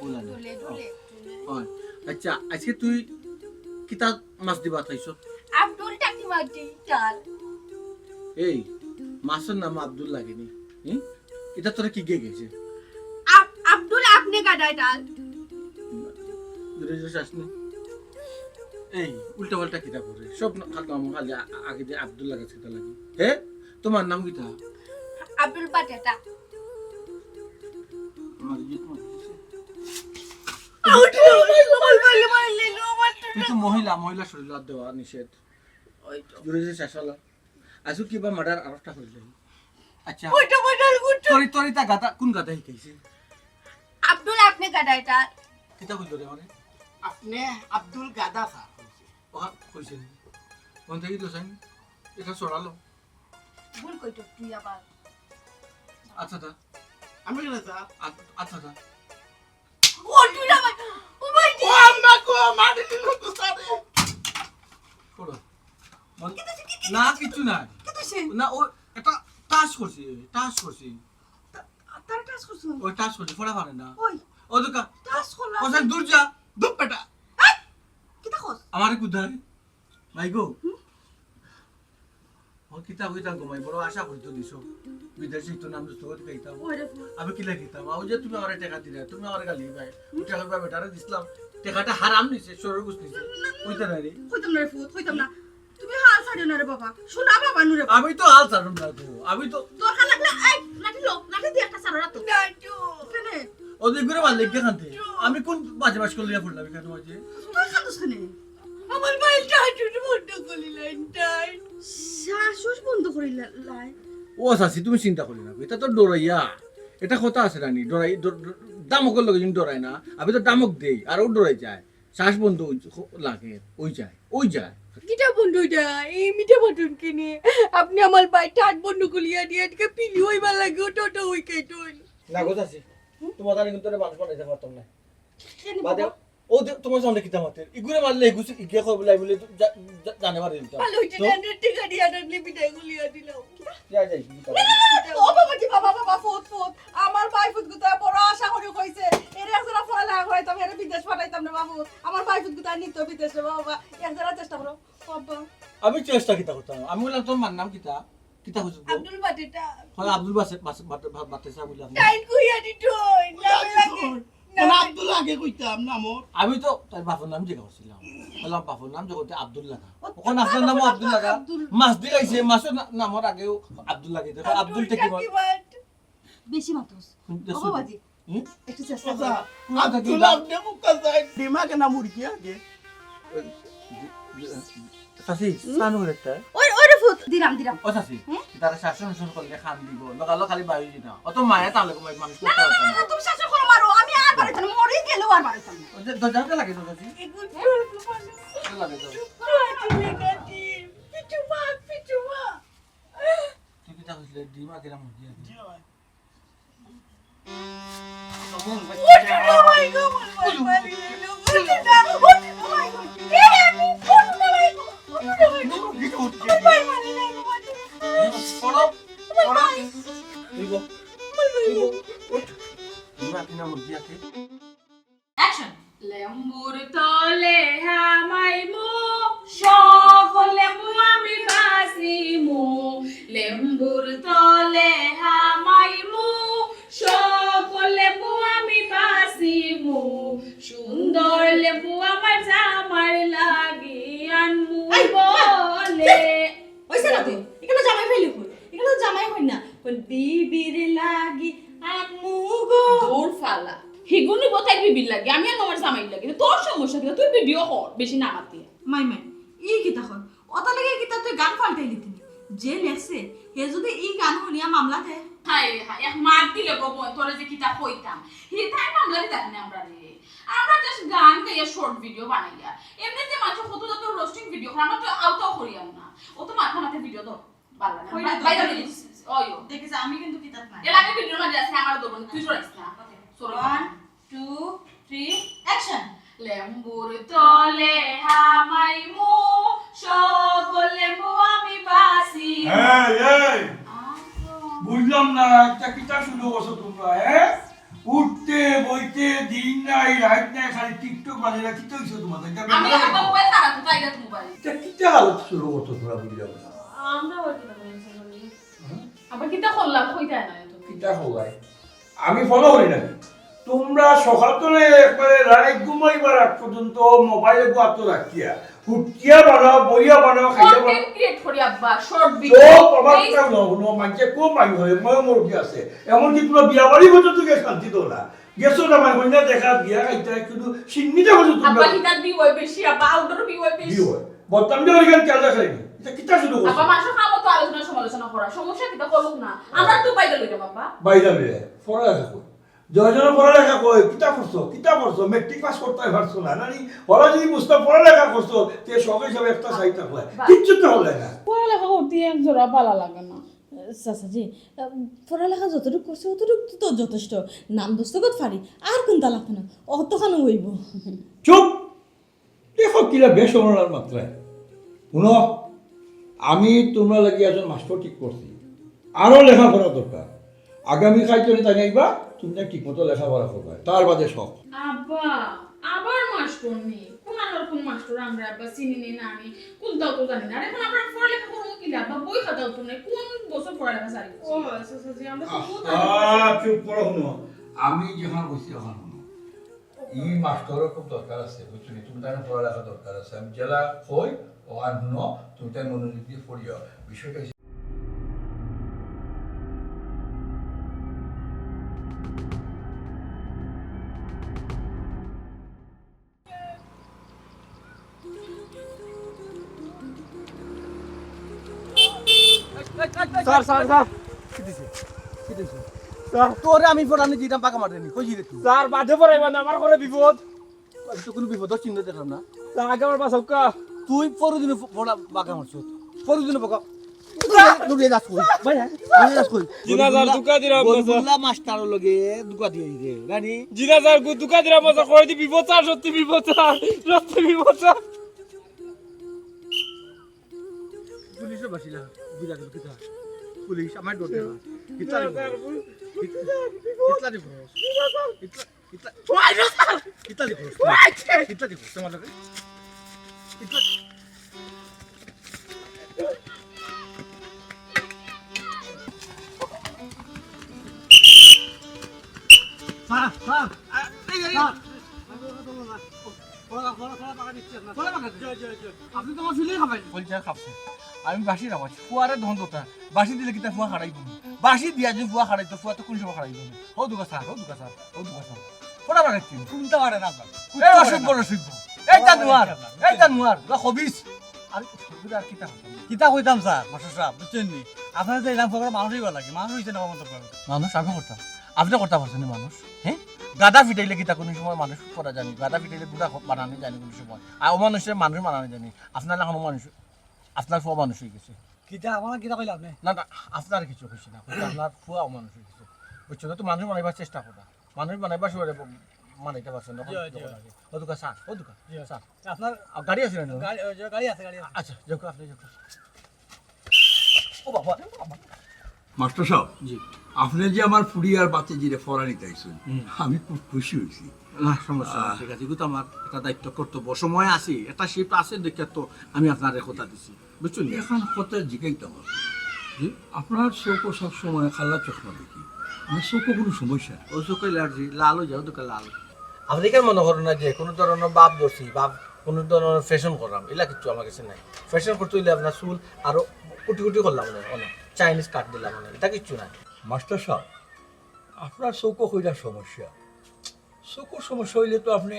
ওলা না। ডুলে ডুলে ডুলে। হয়। আচ্ছা, আজকে তুই কিতা মাছ দিবা তাইছ? আব্দুল টাকি মাটি ডাল। এই, মাছর নাম আব্দুল লাগেনি। হুম? এটা তোরা কি গিয়ে গেছে? আব- আব্দুল আপনি গাদায় ডাল। দূরে যে শ্বাস নেই। এই, উল্টা পাল্টা কিতা করে? সব না-, খালি নাম খালি আ-, আগে যে আব্দুল লাগাইছে কিতা লাগে। হে? তোমার নাম কিতা? আব্দুল পাটেটা। আমার ইয়ে তোমার ইয়ে। তুই তো মহিলা, মহিলা শরীর আর দেওয়া নিষেধ। দূরে যে শ্বাস আলা। আজু কিবা মার্ডার আরোটা হইল। আচ্ছা। তোর, তোর ইতা গাধা, কোন গাধা শিখাইছে? আব্দুল আপনি গাদায় ডাল। কিতা কইল রে মানে? আপনি আব্দুল গাদা স্যার। ও, কইছে নি? মন থেকে দিল সাইন। এটা সরালো। ভুল কইতো তুই আবার। আচ্ছা দা। আমি কেন স্যার? আ-, আচ্ছা দা। ও তুই না ভাই। ও ভাই। ও আম্মা গো, মাটি দিল তো স্যার। পড়ো। মন-, না, কিচ্ছু না। কিতা সে? না, ও একটা টাচ করছি, টাচ করছি। তার টাচ করছো? ওই টাচ করছি, পড়া পারে না। ওই ও দোকা। টাচ করলা। ও সাইন দূর যা। ধুপ বেটা। কিতা কস? আমারে কুদায়। ভাই গো। ও কিতা কইতাম গো মাই, বড় আশা করি তো দিছো। বিদেশে তো নাম দোস্ত করি খাইতাম। ওরে ফুল। আমি কি লাগিতাম? ও যে তুমি আমারে টাকা দিলে, তুমি আমারে গালি ভাই। টাকা ভাই বেটারে দিছিলাম। টাকাটা হারাম নিছে, সরর গুছ নিছে। কইতে না রে। কইতাম না রে ফুত, কইতাম না। তুমি হাল ছাড়িও না রে বাবা। শোনা বাবা নু রে বাবা। আমি তো হাল ছাড়ুম না গো। আমি তো দরকার লাগলে এই লাঠি লো, লাঠি দিয়ে একটা সারা রাত। নাটু। কেনে? ও দুই করে মারলে কে খানতে? আমি কোন বাজে বাস করলে পড়লাম এখানে মাঝে? তুই খান্দস কেনে? আমার ভাই টাটু বন্ধ করিলেন তাই। শ্বাস বন্ধ করিলাই। ও চাচি, তুমি চিন্তা করি না, এটা তো ডরাইয়া, এটা কথা আছে নানি, ডরাই, ড-, ড-, ডামকর লগে যদি ডরাই না, আমি তো ডামক দেই, আর ও ডরাই যায়, শ্বাস বন্ধ ওই জ-, হ-, লাগে, ওই যায়, ওই যায়। কিতা বন্ধ ওইটা? এই মিঠা বাটন কিনে আপনি আমার ভাই টাট বন্ধ করিয়া দিয়ে আজকে পিলি হইবার লাগে, ওটা ওটা ওই কেটুন। না গো চাচি, তোমার জানি কিন্তু মানুষ বানাইতে পারতাম না। কেনে বাদে বাবা? ও দে-, তোমার সামনে কিতা মাতের? ইগুরে মারলে ইগুরে ইগুরে কয় বলে, বলে জা-, জা-, জানে মারি দিতাম। ভালো হইছে তো? না, টেকা দিয়া আনলে বিদায় করিয়া দিলাম। যা, যাই, কি করে? ও বাবা, কি বাবা, বাবা, ফুত, ফুত। আমার ভাই ফুত গুতা বড় আশা করি কইছে, এরে একজনা পড়ালেখা করাইতাম, এরে বিদেশ পাঠাইতাম না বাবু। আমার ভাই ফুত গুতা নিত বিদেশ রে বাবা। একজনা চেষ্টা করো। বাবা। আমি চেষ্টা কিতা করতাম? আমি বললাম, "তোমার নাম কিতা?" কিতা কইছো গো? আব্দুল বাটেটা। হয় আব্দুল বাসে-, বাসে-, বাটে-, বা-, বাটেসা বললাম। টাইম কইয়া দিত। মানে আব্দুল আগে কইতাম না মোর। আমি তো তার বাপর নাম জিজ্ঞাসা করছিলাম। বললাম, "বাপর নাম যখন আব্দুল লাগা। ওখানে আপনার নামও আব্দুল লাগা। মাছ দিলাইছে, মাছর না-, নামর আগেও আব্দুল লাগে।" দেখো, আব্দুল থেকে টাকি বাট। বেশি মাতস। হুম, ও বাবাজি, হুম? একটু চেষ্টা আচ্ছা, করো। হুম, আব্দুল দেখি। আপনি মুক্তা চাই। ডিমা কেনা মুরগি আগে। চাচি, সানু একটা। ওই, ওই রে ফুত, দিলাম, দিলাম। ও চাচি, হুম? তারা শাসন শাসন করলে খান দিব। লগালো খালি বায়ু দিনা। অত মায়া তাহলে কমাই মানুষ না, করতে না, না, পারতাম না, না। তুমি শাসন করো, মারো, আমি আর বাড়াইতাম না, মরি গেলেও আর বাড়াইতাম না। ওই যে দরজাটা লাগে তো চাচি। এগুলো ওটা লাগে তো। পিছু মা, পিছু মা। তুই কিতা কইছিলে? ডিমা কেনা মুরগি আগে। পড়ো, পড়ো। তুই গো, তুই গো, উঠ। ডিমা কেনা মুরগি আগে। অ্যাকশন। লেম্বুর তলে হামাইমু, সকল লেম্বু আমি বাসিমু। লেম্বুর তলে হামাইমু, সকল লেম্বু আমি বাসিমু। সুন্দর লেম্বু আমার জামার লাগি আনমু এই, বলে। ওই সারা তো, এখানে জামাই ফাইলে কই? এখানে তো জামাই হই না। কোন বিবির লাগি আনমু গো। এই বিল লাগে, আমি আর আমার জামাই লাগে। তোর সমস্যা কিতা? তুই ভিডিও কর, বেশি না মাতি। মাই মাই, ই কিতা কর? অতা লাগে কিতা তুই গান ফাল্টাইলি নি? যে লেখছে, হে যদি ই গান হুনিয়া মামলা দে। হায় হায়, এক মাত দিলে গো বইন, তোরে যে কিতা কইতাম। হে তাই মামলা দিতা কেনে আমরারে? আমরা just গান গাইয়া শর্ট ভিডিও বানাইয়া। এমনিতে মানুষ কত যত রোস্টিং ভিডিও করে, আমরা তো আওতাও করিয়ার না। অত মাথা মাথা ভিডিও তো ভালা না। কইরা তো বাইরে দিস। ওই ও। দেখিস, আমি কিন্তু কিতাত নাই। এর আগে ভিডিও মাঝে আছে, আমার দোকানে তুই সরাইস না। ওকে। সরো। One, two, three, action. লেম্বুর তলে হামাইমু, সকল লেম্বু আমি বাসি। এই, এই, আহো। বুঝলাম না, এটা কিতা শুরু করছো তোমরা, হ্যাঁ? উঠতে বইতে দিন নাই রাত নাই, খালি টিকটক বানাইলা, কিতা হইছে তোমাদের? এটা আমি বেকার আমার মোবাইল খারাপ, তাই না মোবাইল? এটা কিতা হালত শুরু করছো তোমরা, বুঝলাম না। আমরা আবার কিতা করি? হুম? আবার কিতা করলাম, কইতায় না তো। কিতা করলাই? আমি ফলো করি না। তোমরা সকাল তলে একবারে রাইত ঘুমাইবার আগ পর্যন্ত মোবাইল এগু আতো রাখিয়া, হুটিয়া বানাও, বইয়া বানাও, খাইয়া বানাও। কন্টেন্ট ক্রিয়েট করি আব্বা, শর্ট ভিডিও। চুপ, আমার কথা হুনো, হুনো, মানষে কম আয়ু হয়, ময় মুরব্বি আছে। এমনকি তোমরা বিয়া বাড়ি পর্যন্ত গিয়া শান্তি দেও না। গেছো না, মানে, কইনা দেখা বিয়া খাইতে, কিন্তু সিন্নিটা হচ্ছে তোমরা। আব্বা, হিতার বি ওয়াই বেশি, আব্বা, আউটডোর বি ওয়াই বেশি। B Y. বদনাম দিয়ে ওইখানে কেন দেখায়নি? এটা কিতা শুরু করছো? আব্বা, মানুষের কামও তো আলোচনা সমালোচনা করা। সমস্যা কিতা করুক না। আমরা তো বাইরে লইলাম, আব্বা। বাইরে লইলে, পড়ালেখা কই? জয় জন পড়ালেখা কই? কিতা করছো? কিতা করছো? মেট্রিক পাস করতে পারছো না? নানি, ওরা যদি বুঝতো পড়ালেখা করছো, তে সবে সবে একটা সাইড থাকলে। বাহ। কিচ্ছু তো হলে না। পড়ালেখা করতে এক জোড়া ভালা লাগে না। চাচাজি, পড়ালেখা যতটুকু করছে, অতটুকু তো যথেষ্ট। নাম দস্তখত পারি, আর কোনটা লাগতো না? অতখানো হইব। চুপ! দেখো কিলা বেসরমার মাতরায়। হুনো, আমি তোমরা লাগি একজন মাস্টার ঠিক করছি, আরো লেখাপড়া দরকার। আগামী কাল তুমি তাই আইবা, তুমি তাই ঠিক মতো লেখাপড়া করবা, তার বাদে শখ। আব্বা, আবার মাস্টার নি? কোন আবার কোন মাস্টার? আমরা আব্বা চিনি নি, না নি, কোনটাও তো জানি না। আর এখন আমরা পড়ালেখা করবো কি আব্বা? বই খাতাও তো নাই, কোন বছর পড়ালেখা চালু করছি? ও, আচ্ছা, আচ্ছা, জি, আমরা তো আহা, চুপ করো, হুনো। আমি যেখান কইছি, ওখান হুনো। ই মাস্টরর খুব দরকার আছে, বুঝছো নি? তুমি তার পড়ালেখা দরকার আছে। আমি যেলা কই, ওখান হুনো, তুমি তাই মনোযোগ দিয়া পড়িও। বিষয়টা হইছে স্যার, স্যার, স্যার। কি দিছে? কি দিছে? স্যার। তোরে আমি পড়ানি দিতাম, পাকা মারতে নি। কই রে তুই? স্যার, বাদে পড়াইবা না, আমার ঘরে বিপদ। আমি তো কোনো বিপদর চিহ্ন দেখলাম না। স্যার, আগে আমার বাঁচাউক্কা। তুই পরদিনে প-, পড়া বাঁকা মারছস। পরদিনে বাঁকা। দৌড়িয়া যাস কই? ভাই, হ্যাঁ? দৌড়িয়া যাস কই? জিনা স্যার, ধুকা দিরা মাস্টার। বলবুল্লা মাস্টারর লগে ধুকা দিয়ে দে, জানি? জিনা স্যার, গু-, ধুকা দিরা মাস্টার, কই দি বিপদ স্যার, সত্যি বিপদ স্যার, সত্যি বিপদ স্যার। পুলিশও বাসিলা, বুঝা গেল কিতা? পুলিশ আমার ডর দেয় না। কিতা রে? কিতা রে? কিতা রে? কিতা, কিতা, কিতা রে করছ? কিতা রে করছ? তোমার লগে? কিতা? স্যার, স্যার, আ, এই, এই, স্যার। কলা, কলা, কলা পাকা দিচ্ছি আপনার। কলা পাকা? জি, জি, জি। আপনি তো আমার ফিলেই খাবেন। বলছে আর খাবছে। আমি বাসি না, বাসি। ফুয়ারে ধন দোতা। বাসি দিলে কিতা ফুয়া খাড়াইব? বাসি দিয়া যদি ফুয়া খাড়াইতো, ফুয়া তো কোন সময় খাড়াইব না। ও দুকা স্যার, ও দুকা স্যার, ও দুকা স্যার। কলা পাকা দিচ্ছি। কোনটা পারে না আপনার? এই অসভ্য, অসভ্য। এই জানোয়ার, এই জানোয়ার, বা খবিস। আর, আর কিতা কইতাম? কিতা কইতাম স্যার, মাস্টার সাহেব, বুঝছেন নি? আপনারা যে এরকম প্রকার মানুষই ভালা লাগে, মানুষ হইছে না কম দরকার। মানুষ আমি করতাম, আপনি করতে পারছেন না মানুষ, হ্যাঁ? গাধা ফিটাইলে কিতা কোনো সময় মানুষ করা যায়নি, গাধা ফিটাইলে গুড়া খ-, বানানি যায়নি কোনো সময়, আর অমানুষের মানুষ বানানি যায়নি। আপনার এখন মানুষ, আপনার সব মানুষ হয়ে গেছে। কিতা, আমার কিতা কইলাম আপনি? না, না, আপনার কিছু হয়েছে না, আপনার ফুয়া অমানুষ হয়ে গেছে, বুঝছো? তো মানুষ বানাইবার চেষ্টা করা, মানুষ বানাইবার সময় মানাইতে পারছেন না, জি, জি। ও দুকা স্যার, ও দুকা, জি। স্যার। আপনার আর গাড়ি আছে না? গাড়ি, ওই যে গাড়ি আছে, গাড়ি আছে। আচ্ছা, যাও, আপনি যাও। ও বাবা, ও বাবা। মাস্টার সাহেব, জি। আপনি যে আমার ফুড়ি আর বাতিজিরে ফরানি তাইছেন, হুম। আমি খুব খুশি হয়েছি। না, সমস্যা নাই, আহ। ঠিক আছে, এগুলো তো আমার একটা দায়িত্ব, কর্তব্য। সময় আছে, একটা শিফট আছে, দেখে তো আমি আপনারে কথা দিছি, বুঝছেন? এখন কথা জিজ্ঞাইতাম। জি? আপনার চোখও সবসময় কালা চশমা দেখি, আমার চোখও কোনো সমস্যা? ও চোখে অ্যালার্জি, লাল হয়ে যাও, দুকা লাল। আপনি কেন মনে করেন না যে কোনো ধরনের ভাব ধরছি, ভাব কোনো ধরনের ফ্যাশন করলাম, এলা কিচ্ছু আমার কাছে নাই। ফ্যাশন করতে হইলে আপনার চুল আরো কুটি কুটি করলাম না, মানে চাইনিজ কাট দিলাম না, এটা কিচ্ছু নাই। মাস্টার সাহেব, আপনার চোখও কইরা সমস্যা, চকুর সমস্যা অইলে তো আপনে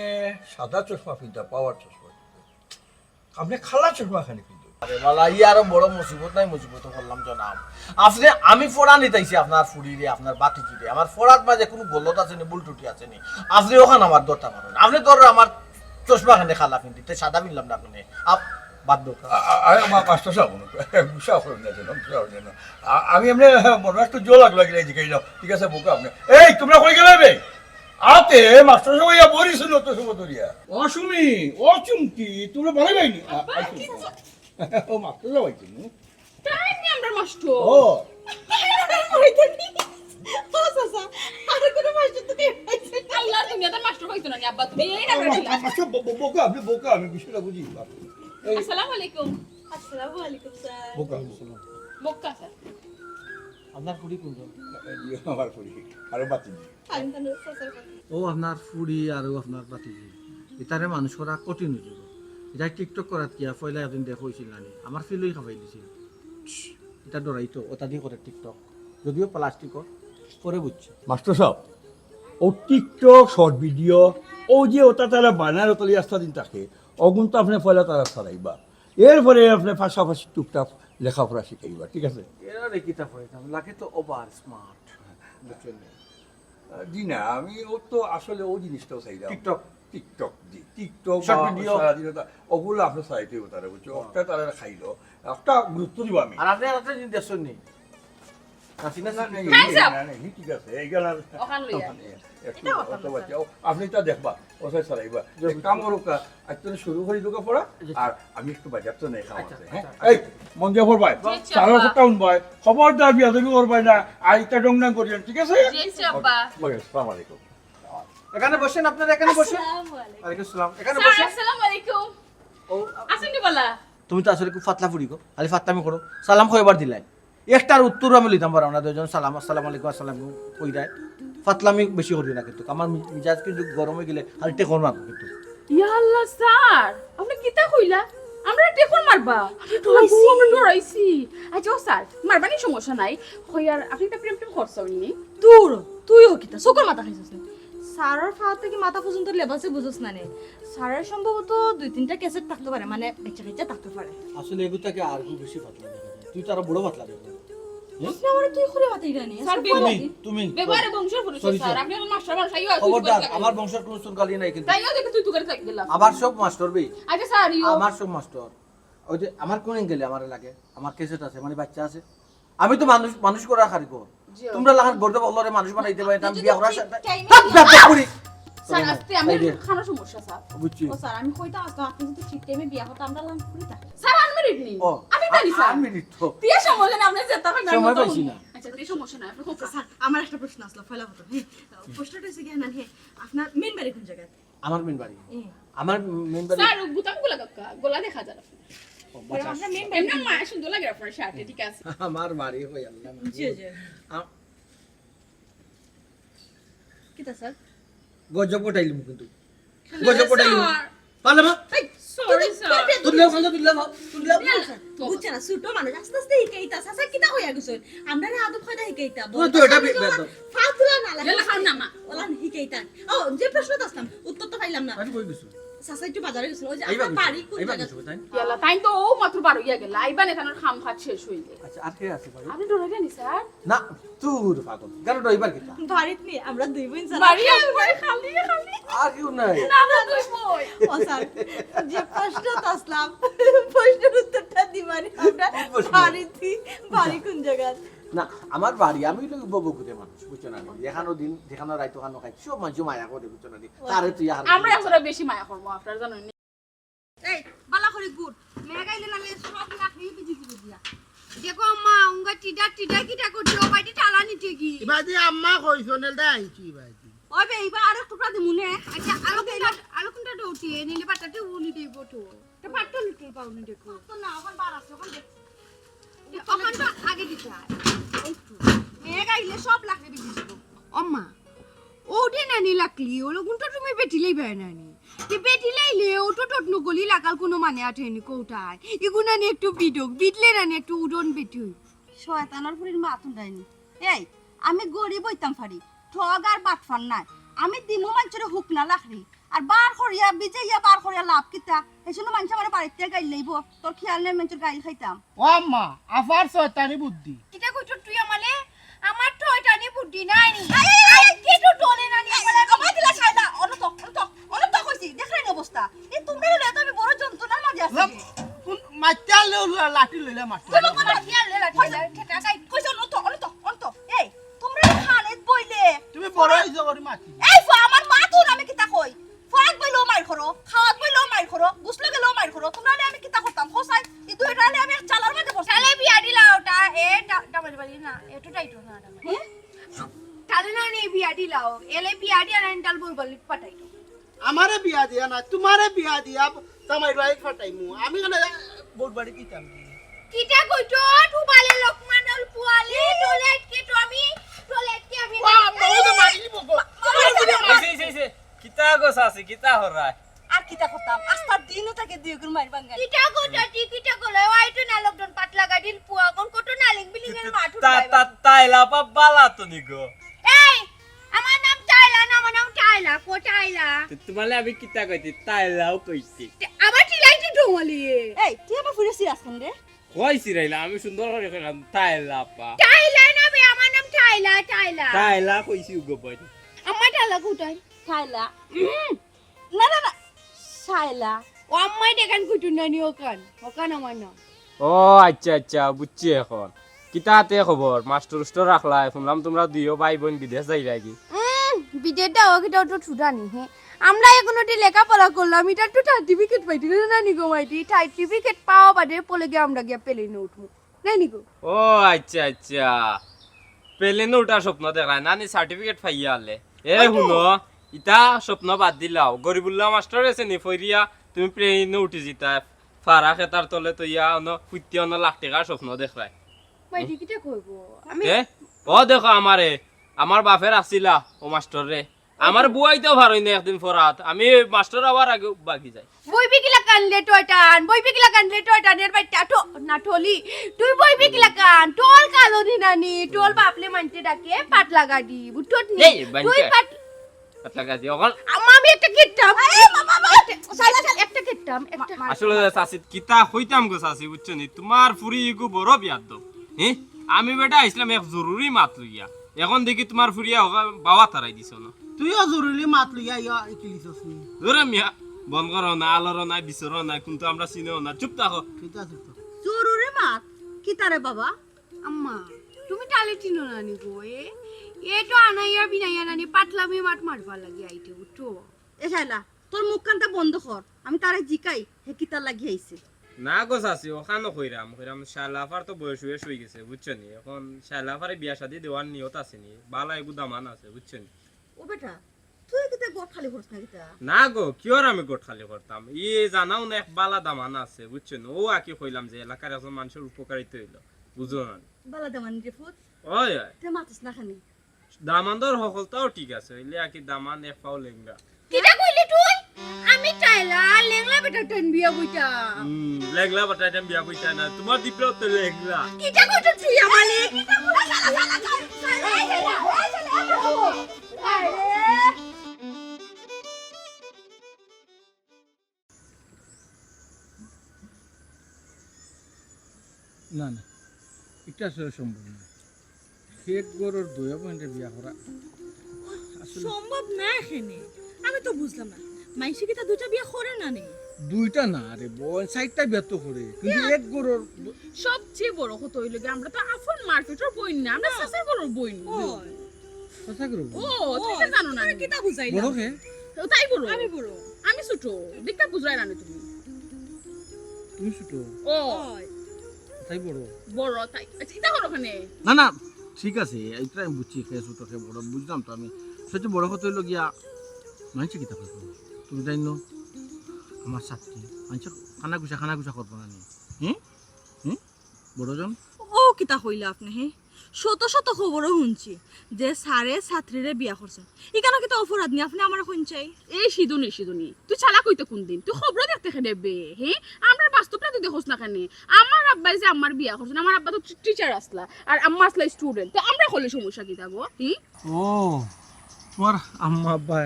সাদা চশমা ফিনতা, পাওয়ার চশমা। আপনে কালা চশমা কেনে ফিনতা? আরে বালা, ই আরো বড় মুসিবত নাই, মুসিবত করলাম জনাব। আপনে, আমি ফড়া নিতাইছি আপনার ফুড়িরে, আপনার বাতিজিরে। আমার ফড়াত মাঝে কুনু গলত আছে নি, ভুল ত্রুটি আছে নি? আপনে অখান আমার ধরতা পারইন। আপনে ধররা আমার চশমা কেনে কালা ফিনদি, তে সাদা ফিনলাম না কেনে? আপ-, বাদ দেও। আ-, আ-, আরে মা-, মাস্টার সাব, গুসা করইন না যেন, গুসা করইন না যেন। আ-, আমি এমনে মনে একটু জোর লাগলো, এগুলো জিজ্ঞাসা করলাম। ঠিক আছে, বোকা আপনে। এই, তুমরা কই গেলায় বে? আতে, মাস্টার সাব, ইয়া বড়ি শুনো তো সব ধরিয়া। ও সুমি, ও চুমকি, তুমরা বাড়ি যাইনি? আ, আব্বা, আইছো। কি চাচা? ও মাস্টার সাব আইছো, হুম? তাই নি আমরা মাস্টার। ও। তাই আমরা মাস্টার। ও চাচা, আর কোনো মাস্টার তো কেউ পাইছে না। আল্লাহর দুনিয়াতে মাস্টার পাইছো না নি, আব্বা, তুমি এই না আ, বেটা। মাস্টার, ব-, ব-, বোকা, আপনে বোকা, আমি বিষয়টা বুঝি। এই আসসালামু আলাইকুম। আসসালামু আলাইকুম, স্যার। বোকা, বোকা। বোকা, স্যার। আপনার ফুড়ি কোনজন? এই যে আমার ফুড়ি, আরো বাতি নেই। খান খান চাচার কথা। ও আপনার ফুড়ি আর ও আপনার বাতিজি। ইতারে মানুষ করা কঠিন অই যাইবো। ইতায় TikTok করাত গিয়া পয়লা একদিন দেখা অইছিল না নি? আমার ফিলই খাবাই দিছিল। ইতা ডরাইতো, ওটা দি করে TikTok। যদিও plastic-র, পরে বুঝছি। মাস্টার সাব, ও TikTok, short video, ও যে ওটা তারা বানার ওটা আস্তা দিন থাকে, অগুন তো আপনে পয়লা তারা ছাড়াইবা। এরপরে আপনে পাশাপাশি টুকটাক লেখাপড়া শিখাইবা, ঠিক আছে? এরারে কিতা কইতাম, লাগে তো over smart, বুঝছইন নি? আহ, জি না, আমি ও তো আসলে ও জিনিসটাও চাইলাম। TikTok? TikTok, জি, TikTok short বা video। সারাদিন ওটা, ওগুলো আপনে চাইতে হইব তারা, বুঝছো? হ্যাঁ। একটা তারা খাইলো, একটা গুরুত্ব দিব আমি। আর আপনে আরেকটা জিনিস দেখছইন নি? হাসিনা না, না, সিদ্দিকী। না, না, না, ঠিক আছে, এইগুলা ওখান লইয়া। মানে, একটু এটা কথা অত না, বাচ্চা, স্যার। ও, আপনে এটা দেখবা, ও স্যার, স্যার, এইবার জি, এক কাম করুক, আজ থেকে শুরু করি ঢুকে পড়া, জি। আর আমি একটু বাজার তো নেই, খাওয়া আচ্ছা, আছে, হ্যাঁ? আচ্ছা, এই, আচ্ছা। মন দিয়া পড়বায়, জি, জি, স্যারের আব্বা। কথা শুনবায়, খবরদার বিয়াদবি করবায় না, আর এটা ডং ডং করিয়েন, ঠিক আছে? জি, জি, আব্বা। ওকে, আসসালামু আলাইকুম। এখানে বসেন, আপনারা এখানে বসেন। আসসালামু আলাইকুম। ওয়ালাইকুম আসসালাম। এখানে স্যার, বসেন। আসসালামু আলাইকুম। ও, আছেন নি বালা? তুমি তো আসলে খুব ফাতলা ফুড়ি গো, খালি ফাতলামি করো। সালাম কয়বার দিলাই? একটার উত্তর আমি লইতাম পারলাম না, দুইজন সালাম, আসসালামু আলাইকুম, আসসালাম কইরায়। ফাতলামি বেশি করিও না কিন্তু, আমার মি-, মিজাজ কিন্তু গরম অই গেলে খালি টেকর মারবো কিন্তু। ইয়া আল্লাহ স্যার, আপনে কিতা কইলা? আমরা টেকর মারবা? আমরা ডরাইছি। আমরা ডরাইছি। আচ্ছা, ও স্যার, মারবানি সমস্যা নাই। কই আর আপনে তো প্রেম টেম করছইন নি? দূর, তুইও কিতা চকুর মাথা খাইছস নি? স্যারর ফাও থাকি মাথা পর্যন্ত লেবাসে বুঝোস না নি? স্যারর সম্ভবত দুই তিনটা cassette থাকতে পারে, মানে, বেচা বেচা থাকতে পারে। আসলে এগুতাকে আর খুব বেশি ফাতলা দেখা যায়। তুই তো আরো বড় ফাতলা দেখা যায়। হুম? আপনে আমারে তুই করে মাতিরা নি? স্যার, আচ্ছা, বেবু। তুমি, তুমি। বেবু আরে বংশর পুরুষ sorry, স্যার। Sorry। আপনে আমার মাস্টার মানুষ, আইও আইও খবরদার, করে আমার বংশর কোনো চুলকালি নাই কিন্তু। তাইও দেখে তুই তুকারি থাকি গেলাম। আমার সব মাস্টার বে। আচ্ছা স্যার, ইও। আমার সব মাস্টার। ওই যে আমার কোন angle-এ আমারে লাগে? আমার cassette আছে, মানে বাচ্চা আছে। আমি তো মানুষ, মানুষ করার কারিগর। জি। তোমরা লাখান গর্দে বলরে মানুষ বানাইতে পারে, আমি আপনি বিয়া যদি করার ঠিক সাথে time-এ থাক, বিয়া থাক করি। স্যার, আস্তে, আমি এই যে। খানা সমস্যা, স্যার। বুঝছি। ও স্যার, আমি কইতাম আস্তে, আপনি যদি ঠিক time-এ বিয়া করতে, আমরা লাখান করি থাকি। স্যার, unmarried নি? ও, আমি জানি, আ-, স্যার। Unmarried তো। বিয়া সম্বন্ধে আপনি যেটা কইবেন, সময় আমি তো পাইছি না। আচ্ছা, এই সমস্যা নাই, আপনি খুব আচ্ছা, স্যার, আমার একটা প্রশ্ন আসলো, ফয়লা প্রথম, হ্যাঁ। প্রশ্নটা হচ্ছে কি, না, হ্যাঁ, আপনার main বাড়ি কোন জায়গায়? আমার main বাড়ি? হুম। আমার main বাড়ি স্যার, ও বুতাম গুলা দক্কা, গলা দেখা যার আপনার। ও, বাচ্চা। আপনার main বাড়ি এমনি কোন মায়া জায়গায়? সুন্দর লাগে আপনার shirt-এ, ঠিক আছে। আমার বাড়ি কই আল্লাহ মাবুদ। জি, জি। আ- কিতা স্যার? গজব কটাইলিমু কিন্তু। না, গজব কটাইলিমু। স্যার। পারলে মা? এই, sorry, স্যার। তুই লেও, তুই লেও, তুই লেও। না, স্যার, বুঝছে না, ছোট মানুষ, আস্তে আস্তে হিকাইতা, চাচা কিতা কইয়া গেছইন? আমরা না আদব কায়দা হিকাইতা, তুই তো এটা বি-, বেদ। ফাতুলা না লাগে। গেলে খাও না, মা। ওলা হিকাইতা। ও, যে প্রশ্ন তো আসলাম, উত্তর তো পাইলাম না। আমি কই গেছো? চাচা একটু বাজারে গেছিল, ওই যে এইবার আপনার বাড়ি কোন এইবার জায়গা? গেছো, তাই? ইয়াল্লা, তাই তো ও মাত্র বার হইয়া গেল। আইবা না, এখানোর খাম খাত শেষ হইলে। আচ্ছা, আর কে আছে বাড়ি? আপনি ডরাইলেন নি, স্যার? না, তোর পাগল। কেন ডরাইবার কিতা? বাড়িত নি, আমরা দুই বোন ছাড়া। বাড়ি একবারে খালি, খালি। আর কেউ নাই? না, আমরা দুই বোন। ও স্যার, যে প্রশ্ন তো আসলাম, প্রশ্নের উত্তরটা দিবানি আমরা কোন প্রশ্ন? বাড়িতে, বাড়ি কোন জায়গা? না, আমার বাড়ি, আমি হইলো বউগুতে মানুষ, বুঝছো না? যেখানো দিন, যেখানো রাইত, ওখানো খাই। সব মানুষ মায়া করে, বুঝছো না? ও। তারে তুই আর আমরা এখন বেশি মায়া করবো, আপনারা জানেন। এই, বালা করি গুড়। মেঘ আইলে নালে সব লাকড়ি ভিজি দিবে দিয়া। দেখো আম্মা, উঙ্গা টিডা টিডা কিটা করছে, ও বাইটি টালা নিতে কি? ইবাদি আম্মা কইছো, নেলদা আইছি ইবাদি। ওই বে, ইবা আরো টুকরা দিমু নে। আচ্ছা, আরো কোনটা, আরো কোনটা ডৌটি, এ নিলে বাটাতে উনি দেব তো। তো বাট্টা লিটল পাউনি দেখো। তো না, ওখান বার আছে, ওখান দেখ। এ, ওখান তো আগে দিতে হয়। ওই তো। মেঘ আইলে সব লাকড়ি ভিজি দিব। আম্মা, ওটা নানি লাকলি, ওলো কোনটা তুমি বেটি লইবে নানি? তে বেটি লইলে, ওটা টট নগলি লাগাল কোনো মানে আঠেনি কোটায়। ইগু নানি একটু বিডক, বিডলে নানি একটু উডন বেটি হই। শয়তানর ফুরির মা তুন ডাইনি। এই, আমি গরিব হইতাম পারি, ঠগ আর বাটফার নাই। আমি দিমু মানষরে হুকনা লাকড়ি, আর বার করিয়া, বিজাইয়া বার করিয়া লাভ কিতা? হেষিনো মানষে আমারে বাড়িত গাইল লাইবো, তোর খিয়াল নাই মানষর গাইল খাইতাম। ও আম্মা, আফার শয়তানি বুদ্ধি। কিতা কইছস তুই আমারে? আমার তো শয়তানি বুদ্ধি নাই নি। এই, এই, এই, আজকে তো ডলে না নি, এই, আমারে আমার দিলা ছাইলা, অনন্ত, অনন্ত, অনন্ত কইছি, দেখরায়নি অবস্থা। এই তুমরারে লইয়া তো আমি বড় যন্ত্রণার মাঝে আছি। লাম-, কোন মাইরতে আইলে লাঠি লইলা মারতে। কোন কোন লাঠি আনলে, লাঠি আনলে, ঠেকা গাই, কইছে অনন্ত, অনন্ত, অনন্ত। এই, তুমরা খানিত বইলে। তুমি বড় অইছো করি মাতি। এই ফুয়া, আমার মা তো আমি কিতা কই? ফুয়াত বইলেও মাইর করো, খাওয়াত বইলেও মাইর করো, গোসলো গেলেও মাইর করো। তুমরারে আমি কিতা করতাম? কও চাই, এই দুইটারে আমি এক চালার মাঝে পড়ছি। তাইলে বিয়া দিলাও, তা এ ডা-, ডামাইর বাড়ি না, এ তো যাইতো না, ডামাইর। হুম? তাইলে না নি বিয়া দিলাও, এলে বিয়া দিয়া না নি তাইলে বউর বাড়ি পাঠাইতো। আমারে বিয়া দিয়া না, তুমারে বিয়া দিয়া জামাইর বাড়ি পাঠাইমু। আমি কেনে বউর বাড়ি দিতাম কি? কিতা কইতো, তুবালে লোকমানর পুয়ালি, টয়লেট কে তো আমি, টয়লেট কে আমি। ওয়া, বউ তো মারি দিব গো। এই, এই, এই, এই, কিতা গো চাচি, কিতা হরায়? আর কিতা করতাম? আস্তা দিনও তাকে দুই গুণ মারি বাঙ্গাই। কিতা গো চাচি, কিতা করলে? ওই তো না লোকজন পাতলা গাদির পুয়া, কোন কত নালিং বিলিং এর মাঠু তা-, তা-, তাইলা বাপ বালা তো নি গো। এই, আমার নাম তাইলা না, আমার নাম টাইলা, কো টাইলা। তো তোমারে আমি কিতা কইছি? তাইলাও কইছি। তে-, আবার চিল্লাইতে ডোমালি। এই, তুই আমার ফুরে সিরাস কেন রে? কই চিল্লাইলা? আমি সুন্দর করি কইলাম, তাইলা আপা। টাইলা না বে, আমার নাম টাইলা, টাইলা। তাইলা কইছি গো ভাই। আমার টাইলা কোথায়? টাইলা। উম, না, না, না, সাইলা। ও আম্মাই দেখান কুটু নানি ওখান, ওখান আমার নাম। ও আচ্ছা, আচ্ছা, বুঝছি এখন। কিতা তে খবর? মাস্টর উস্টর রাখলায়? হুনলাম তুমরা দুইও ভাই বইন বিদেশ যাইরায়গি। উম, বিদেশ যাওয়া কিতা অত ছুটা নি, হে? আমরা এখনো তে লেখাপড়া করলাম, ইটার তো সার্টিফিকেট পাইতে গেলে নানি গো মাইতি, সার্টিফিকেট পাওয়া বাদে পলে গিয়া আমরা গিয়া প্লেনে উঠমু। নানি গো? ও আচ্ছা, আচ্ছা। প্লেনে উঠার স্বপ্ন দেখরায়, নানি সার্টিফিকেট পাইয়া আলে। এ ওই তো। হুনো, ইতা স্বপ্ন বাদ দিলাও। গরিবুল্লাহ মাস্টর আছে নি, ফইরিয়া তুমি প্লেনে উঠি যিতায়। ফারা খেতার তলে তো ইয়া অনো ফুইতে অনো লাখ টেকার স্বপ্ন দেখরায়। মাইতি কিতা কইবো? আমি এ? ও দেখো আমারে, আমার বাপে রাখছিলা ও মাস্টররে। আমার বুয়াইতেও পারই না একদিন ফরাত। আমি মাস্টর আওয়ার আগে বাগি যাই। বইবি কিলা কানলে টয়টান, বইবি কিলা কানলে টয়টান, এর বাইটা তো না টলি। তুই বইবি কিলা কান, তোর কালো দিনানি, তোর বাপলে মানতে ডাকে পাতলা গাদি, বুঝছত নি? এই, বানকা। তুই পাত-, পাতলা গাদি, অখন আম-, আমি একটা কিট্টাম। এই, মা, মা, মা, একটা, শালা, শালা, একটা কিট্টাম, একটা। আসলে চাচি, কিতা কইতাম গো চাচি, বুঝছো নি? তোমার ফুরি ইগু বড় বিয়াদ্দপ। হে? আমি বেটা আইছলাম এক জরুরি মাত লইয়া। এখন দেখি তোমার ফুরিয়া বাওয়া তারাই দিছো না। তুইও জরুরি মাত লইয়া ইয়া ইকিলিছস নি? ধরে মিয়া, বন্ধ করো না, আলোরও নাই, বিচরও নাই, কিন্তু আমরা চিনেও না। চুপ থাকো। ঠিক আছে তো। জরুরি মাত? কিতা রে বাবা? আম্মা, তুমি তালে চিনো না নি গো? এ, এ তো আনাইয়া বিনাইয়া নানি পাতলামি মাত মারবার লাগি আইতে, বুঝছো? এ শালা, তোর মুখখানটা বন্ধ কর, আমি তারে জিকাই, হে কিতার লাগি আইছে। না গো চাচি, অখানও কইরাম, কইরাম শালা আফার তো বয়স অইয়া অইগেছে, বুঝছো নি? এখন শালা আফারে বিয়া শাদি দেওয়ার নিয়ত আছে নি, বালা এগু দামান আছে, বুঝছো নি? ও বেটা, তুই কিতা গট খালি করস না কিতা? না গো, কিওর আমি গট খালি করতাম? ই জানাও না এক বালা দামান আছে, বুঝছো নি? ও আকি কইলাম যে এলাকার একজন মানষর উপকারিতা অইলো, বুঝো না নি? বালা দামান রে ফুত। ওই, ওই। তে মাতিস না খানি। দামান্দর হকলতাও ঠিক আছে, অইলে আর কি দামান এক পাও লেংগা। কিতা কইলি তুই? আমি টাইলা, লেংলা বেটা টেন বিয়া বইতা। হুম, লেংলা বেটা টেন বিয়া বইতা না, তোমার দিপরাও তো লেংলা। কিতা কইছ তুই আমারে? কিতা কইছ? আরে। না, না, ইটা আসলে সম্ভব না। এক ঘরর দুইও বইনরে বিয়া করা আসলে সম্ভব না এখানে। আমি তো বুঝলাম না, মাইনষে কিতা দুইটা বিয়া করে না নি? দুইটা না রে বইন, চাইরটা বিয়া তো করে, কিন্তু ইয়া। এক ঘরর ব- সবচেয়ে বড় কথা অইলো গি, আমরা তো আফন মারপেটর বইন না, আমরা না। চাচার ঘরর বইন। ও। চাচা করব। ও, তুমি তো জানো না। তুমি কিতা বুঝাইলা? বড় কে? ও তাই বড়। আমি বড়। আমি ছোট। দেখতা বুঝাই না তুমি। তুমি ছোট। ও। তাই বড়। বড় তাই। আচ্ছা, ইতা করো কেনে? না, না, ঠিক আছে। ইটা আমি বুঝছি, কে ছোট, কে বড়, বুঝলাম তো আমি। সবচেয়ে বড় কথা অইলো গিয়া, মাইনষে কিতা কইবো? তুমি জানো, আমার ছাত্রী, মাইনষে কানাঘুষা, কানাঘুষা করবো না নি? হুম? হুম? বড়জন? ও কিতা কইলা আপনে, হে? শত শত খবরও হুনছি যে স্যারে ছাত্রীরে বিয়া করছইন। ইখানো কিতা অপরাধ নি? আপনে আমারে কইন চাই। এই সিধুনি, সিধুনি, তুই চালাক অইতে কুনদিন? তুই খবরও দেখতে কেনে বে, হে? আমরার বাস্তবটা তুই দেখোস না কেনে? আমার আব্বায় যে আমার বিয়া করছইন, আমার আব্বা তো টি-, টিচার আছলা, আর আম্মা আছলা স্টুডেন্ট, তো আমরা করলে সমস্যা কিতা গো? হি? ও, তোমার আম্মা আব্বা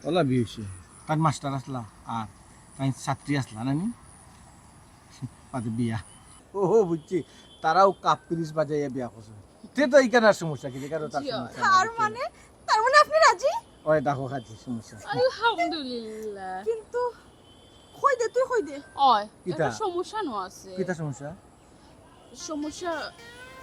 ওলা বিয়া হইছে, তার মাস্টার আসলা আর তাই ছাত্রী আসলা না নি? বাদে বিয়া। ও, বুঝছি, তারাও কাপ পিরিচ বাজাইয়া বিয়া করছে। তে তো এখানে আর সমস্যা কি? এখানে তার জি, সমস্যা নাই, তার বুঝছো? মানে, তার মানে আপনি রাজি? ওই দেখো, কাজে সমস্যা। আলহামদুলিল্লাহ। কিন্তু কই দে, তুই কই দে। ওই, কিতা? একটা সমস্যা নো আছে। কিতা সমস্যা? সমস্যা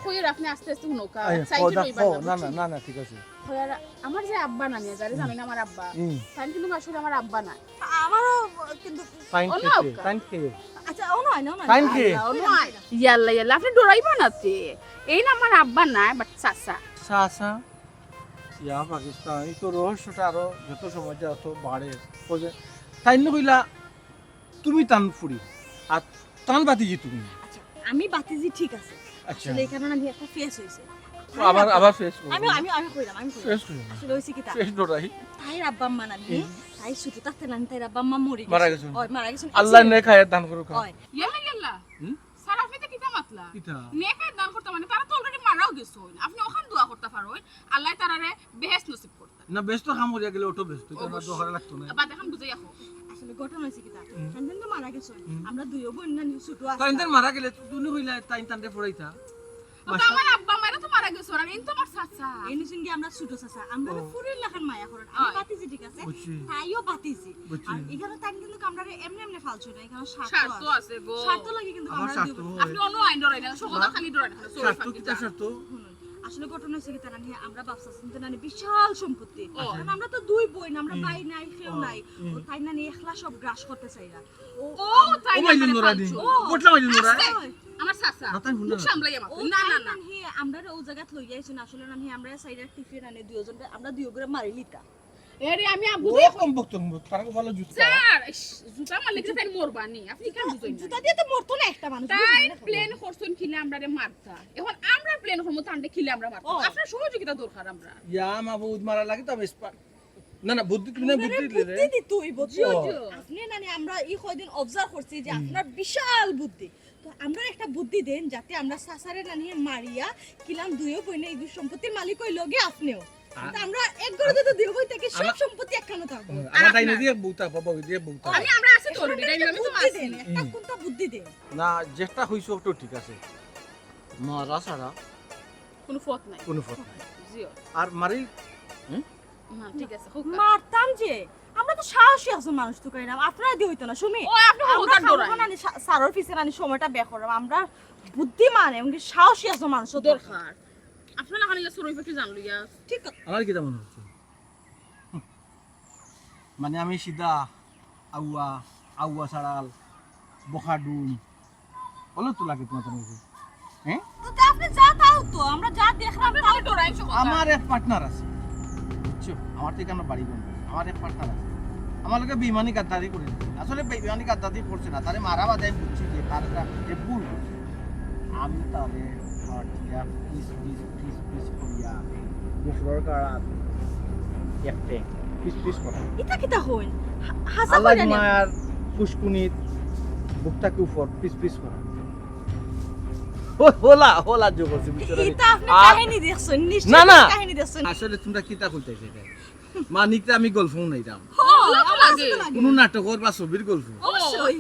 কইয়ের আপনি আস্তে আস্তে হুনউক্কা, আই, সাইডে কও, রইবা কও, না, না, বুঝছো? না, না, ঠিক আছে। কইয়ার আমার যে আব্বা নানি, যারে হুম। জানেন আমার আব্বা, হুম। তাইন কিন্তু আসলে আমার আব্বা না। আমারও কিন্তু তাইন অন্য কে? আব্বা। তাইন কে? আচ্ছা, অন্য হয় না, অন্য হয় তাইন না। কে? অন্য হয় না। ইয়াল্লা, ইয়াল্লা, আপনি ডরাইবা না তে। এই না আমার আব্বা নাই, but চাচা। চাচা? ইয়া পাকিস্তান, এই তো রহস্যটা আরো যত সময় যায় তত বাড়ে। বুঝে? তাইন কইলা, তুমি তান ফুড়ি, আর তান বাতিজি তুমি। আচ্ছা, আমি বাতিজি ঠিক আছে। আচ্ছা। আসলে এখানে না, আমি একটা ফেস হইছে। তো আবার, আবার ফেস করবো। আমি, আমি, আমি কইলাম, আমি কইলাম। ফেস করবো। আসলে হইছে কিতা? ফেস ডরাই। তাইর আব্বা আম্মা নানি, হুম। তাই ছোট থাকতে নানি, তাইর আব্বা আম্মা মরি মারা গেছে। গেছে। ওই, মারা গেছে। আল্লাহ নেক হায়াত দান করুক। ওই। ইয়া না ইয়াল্লা। হুম? স্যার, আপনি তো কিতা মাতলা? কিতা? নেক হায়াত দান করতে মানে, তারা তো already মারাও গেছে। আপনি ওখান দোয়া করতে পারো, আল্লাহ তারারে বেহেশত নসিব করতে। না, বেহেশত কাম করিয়া গেলে অটো বেহেশত, তো আমার অবশ্যই। দোয়া করা লাগতো না। বাদ এখন বুঝাই রাখো। আসলে ঘটনা হইছে কিতা? হুম। তাইন তো মারা গেছে। হুম। আমরা দুইও বোন নানি ছোট আছি। তাইন তান মারা গেলে তো তুমি কইলা তাইন তানরে পড়াইতা। ও তো মাস্টার। আমার আব্বা মারা তো মারা গেছে, আর ইন তো আমার চাচা। এই নিছেন কি আমরা ছোট চাচা, আমরা ও। ফুরির লাখান মায়া করেন। আমি হয়। বাতিজি ঠিক আছে, বুঝছি। তাইও বাতিজি। বুঝছি। আর এখানে তাইন কিন্তু আমরারে এমনি এমনি ফালছু না, এখানে স্বার্থ স্বার্থ আছে। আছে গো। স্বার্থ লাগে কিন্তু আমার আমরা স্বার্থ দিব। হয়। আপনি অন্য আইন ডরাই না, সমাজা না। খালি ডরাই না, চলে স্বার্থ থাকি কিতা যা। স্বার্থ? শুনুন, আসলে ঘটনা হইছে কিতা নানি, আমরা বাপ চাচার তো নানি বিশাল সম্পত্তি। ও। কারণ আমরা তো দুই বোন, আমরা হুম। ভাই নাই, কেউ ও, নাই। হুম। ও তাই নানি একলা সব গ্রাস করতে চাইরা। ও, ও, তাই ও না, মাইলুন মানে নোরা দি। ফালতু। ও। বটলা মাইলুন নোরা। আস্তে, আমার চাচা। না, তাই হুন না। মুখ সামলাইয়া মাত। ও না, না, তাই না, না। নানি, আমরারে ও জায়গাত লইয়া আইছেন, আসলে নানি, আমরা সাইডার টিফিন আনে দুইজন, আমরা দুই করে মারি লিতা। এরে, আমি আ-, ও বুঝাই কম বকতো, তারা ভালো জুতা। স্যার, ইস, জুতা মারলে কি তাই মরবা নি? আপনি কেন বুঝেন না? জুতা দিয়ে তো মরতো না একটা মানুষ, তাই বুঝলেন না? প্ল্যান করছেন কিনা আমরারে মারতা। এখন আমরা প্ল্যান করবো তানরে কিলা আমরা মারতাম। ও। আপনার সহযোগিতা দরকার আমরা। ইয়া মাবুদ, মারা লাগে তো আমি স্পা-, না, না, বুদ্ধি তুমি না, আমরারে বুদ্ধি দিলে রে। বুদ্ধি দিতে হইব তো। জি, জি। আপনি নানি আমরা এই কয়দিন অবজার্ভ করছি যে হুম। আপনার বিশাল বুদ্ধি। তো আমরা একটা বুদ্ধি দেন যাতে আমরা চাচারে নানি মারিয়া কিলাম দুইও বইনে এই সম্পত্তির মালিক হই লগে আপনিও। আ- তো আমরা এক ঘরে যদি দুইও বই থাকি সব আমার সম্পত্তি একখানো থাকবো। আমার আর ডাইনে আপনার? দিয়ে বউতা, বাবা ওই দিয়ে বউতা। আমি আমরা আছি তো already, আমি তো বুদ্ধি আছি। দেন, একটা হুম। কোনটা বুদ্ধি দেন? না, যেটা হইছে ওটা ঠিক আছে। মারা ছাড়া কোনো পথ নাই। কোনো পথ নাই। জিও। আর মারি, হুম? না, ঠিক আছে, খুব মারতাম যে। আমরা তো সাহসী একজন মানুষ তো কইলাম, আপনারা দিয়ে হইতো না, সুমি। ও, আপনি আমরা হতার ডরাই। খামোখা নানি সা-, স্যারের পিছে নানি সময়টা ব্যয় করলাম। আমরা বুদ্ধিমান এবং কি সাহসী একজন মানুষ তো দরকার। দরকার। আপনারা খালি চড়ুই পাখি জানলো ইয়া। ঠিক আছে। আমার কিতা মনে হচ্ছে? হুম। মানে আমি সিধা আউয়া, আউয়া সারাল, বখাডুম, বলো তো লাগে তোমার কাছে? হ্যাঁ? তো তা আপনি যা তাও তো, আমরা যা দেখলাম আমরা তাও খালি ডরাই সব কথা। আমার এক পার্টনার আছে, বুঝছো? আমার তো এখানে বাড়ি বন্ধ। আমার এক পার্টনার আছে, আমার লগে বেইমানি গাদ্দারি করে দিছে। আসলে বেইমানি গাদ্দারি করছে না, তারে মারা বাদে আমি বুঝছি যে তার একটা, যে ভুল করছে। আমি তারে ফাটিয়া পিস পিস পিস পিস করিয়া গোসলর কাড়াত এক ট্যাং পিস পিস করা। ইতা কিতা কইন? হা-, হাছা আল্লাহ কইরা নেন। মার ফুসকুনিত বুকটাকে উপর পিস পিস করা। ও, হোলা, হোলা জো করছে ভিতরে। ইতা আপনি আর কাহিনী দেখছেন, নিশ্চয়ই না, না। কাহিনী দেখছেন। আসলে তোমরা কিতা কইতাইছো এটা? মানিকটা আমি গল্প শুনাইতাম। ও, ওগুলো তো আমার লাগে। তো লাগে। কোনো নাটকর বা ছবির গল্প। অবশ্যই।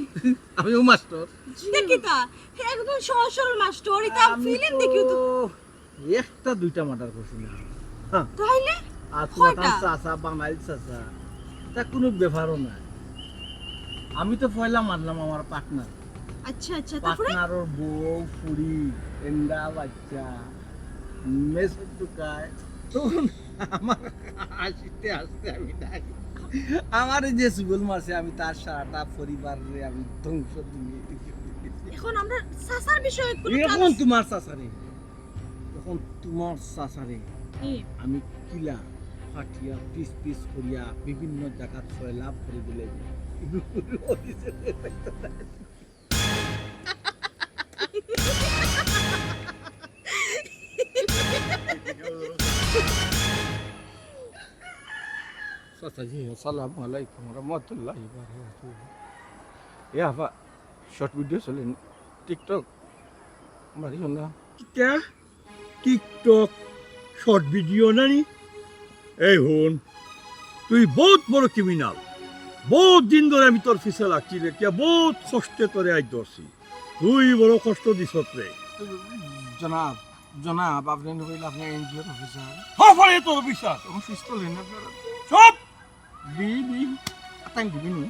আমিও মাস্টার। তে কিতা? একদম সহজ সরল মাস্টার, ইতা আমি ফিল্ম তো দেখিও তো। একটা দুইটা মার্ডার করছি না। হ্যাঁ। তাইলে? আর তোমার কয়টা? চাচা, বাঙালি চাচা, তা কোনো ব্যাপারও না। আমি তো পয়লা মারলাম আমার পার্টনার। আচ্ছা, আচ্ছা, তারপরে? পার্টনারর বউ, ফুড়ি, এন্ডা, বাচ্চা, মেসেজ ঢুকায়। তখন আমার হাসিতে হাসতে আমি নাই। আমার এই যে সুবল মারছে, আমি তার সারাটা পরিবাররে আমি ধ্বংস দিয়ে দিছি। এখন আমরা চাচার বিষয়ে কোনো এখন কাজ তোমার চাচারে, এখন তোমার চাচারে হুম। আমি কিলা ফাটিয়া পিস পিস করিয়া বিভিন্ন জায়গাত সয়লাব করে দিলে। চাচাজি, আসসালামু আলাইকুম রহমতুল্লাহি ওয়া বারাকাতুহু। এ আফা, শর্ট ভিডিও চলে নি? টিকটক? মারিও না। কিতা? টিকটক? শর্ট ভিডিও না নি? এই হুন, তুই বউত বড় ক্রিমিনাল। বউত দিন ধরি আমি তোর পিছে লাগছি রে, কিয়া বউত কষ্টে তোরে আইজ ধরছি। তুই বড় কষ্ট দিছস রে। জনাব, জনাব, আপনে নু কইলা আপনে এনজিওর অফিসার। হ্যাঁ, পরে তোর অফিসার। তখন পিস্তল নেন আপনারা। চুপ! বি, বি, আতাং দিবি নি?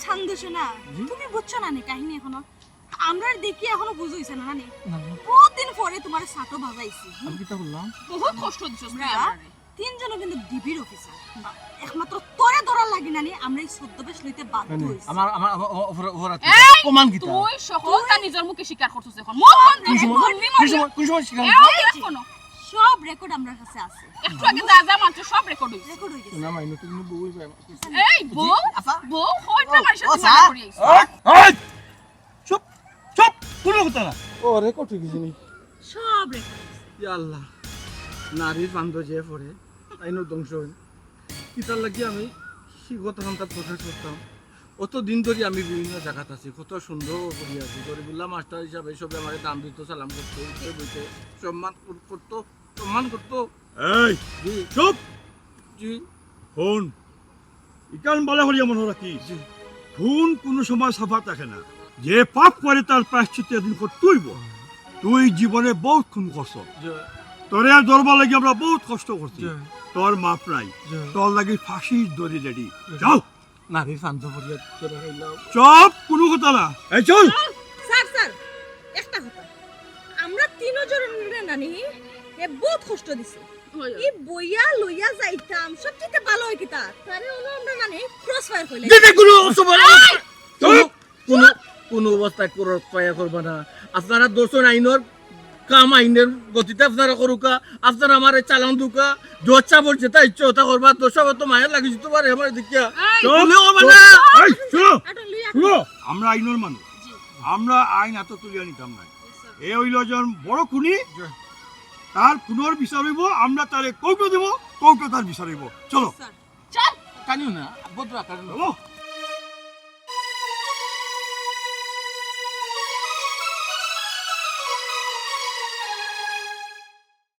চান্দু সোনা, জি? তুমি বুঝছো না নি কাহিনী এখনো? আমরার দেখি এখনো বুঝ অইছে না নি? না, না। বউত দিন পরে তুমারে ছাটো বাজাইছি। আমি কিতা করলাম? বউত কষ্ট দিছস তুই আমরারে। তিনজনও কিন্তু ডিবির অফিসার। একমাত্র তোরে ধরার লাগি না নি, আমরা এই ছদ্মবেশ লইতে বাধ্য অইছি। আমার, আমার, আমার, আমার অপরাধ, অপরাধ কি? এই, অপমান কিতা? তুই সকলটা নিজর মুখে স্বীকার করছস এখন। মুখ বন্ধ কর। কোন সময়, কোন সময়, কোন সময় স্বীকার করছস? এই যে শোনো। সব রেকর্ড আমরার কাছে আছে। একটু আগে যা যা মানছো সব রেকর্ড অইছে। রেকর্ড অই গেছে। না, মাই নতুন বউ অইবে। এই বউ, জি, আফা। বউ, হয়তো ও, আমার সাথে ও, মারামারি স্যার। অইছে। এই, এই, চুপ, চুপ, কোনো কথা না। ও, রেকর্ড অই গেছে নি? সব রেকর্ড অই গেছে। ইয়া আল্লাহ, নারীর ফান্দো যে পড়ে, আইনও ধ্বংস হয়। কিতার লাগি আমি সেই কথাখানটা প্রকাশ করতাম? অত দিন ধরি আমি বিভিন্ন জাগাত আছি, কত সুন্দর করি আছি। গরিবুল্লাহ মাস্টার হিসাবে সবে আমারে দাম দিত, সালাম করতো, উঠতে বইতে সম্মান কর-, করতো, সম্মান করতো। এই, জি। চুপ! জি। হুন, ইখান ভালা করিয়া মনো রাখিস। জি। খুন কোনো সময় সাফা থাকে না। যে পাপ করে তার প্রায়শ্চিত্ত একদিন করতে অইবো। তুই জীবনে বউত খুন করছস। জি। তোরে ধরবার লাগি আমরা বউত কষ্ট করছি। জি। তোর মাফ নাই। জি। তোর লাগি ফাঁসির দড়ি রেডি। জি। যাও। নারীর ফান্দো পড়িয়া ধরা খাইলাম। চুপ, কোনো কথা না। এই চল। স্যার, স্যার, একটা কথা। আমরা তিনজনরে না নি, এ বউত কষ্ট দিছে। হয়। ই বইয়া লইয়া যাইতাম, সবচেয়ে ভালা অয় কিতা? তারে অনো আমরা না নি, ক্রস ফায়ার কইলে। দিদি, কোনো অসুবিধা নাই। এই! চলো। কোনো, কোনো অবস্থায় ক্রস ফায়ার করবা না। আপনারা ধরছইন আইনর কাম, আইনর গতিতে আপনারা করুক্কা, আপনারা আমারে চালান দেউক্কা, জজ সাবর যেটা ইচ্ছা ওটা করবা, জজ সাব তো মায়া লাগি যেতে পারে আমারে দেখিয়া। এই! চুপ, বলে হবে চুপ। না। এই, শুনো, আটন লইয়া শুনো, আমরা আইনর মানুষ, জি। আমরা আইন আতো তুলিয়া নিতাম না। জি, স্যার। এ অইলো একজন বড় খুনি, জি। তার খুনর বিচার অইবো, আমরা তারে কৌটো দিব, কৌটো তার বিচার অইবো। চলো। স্যার। চল। কানিও না, ভদ্র কানিও না। চলো।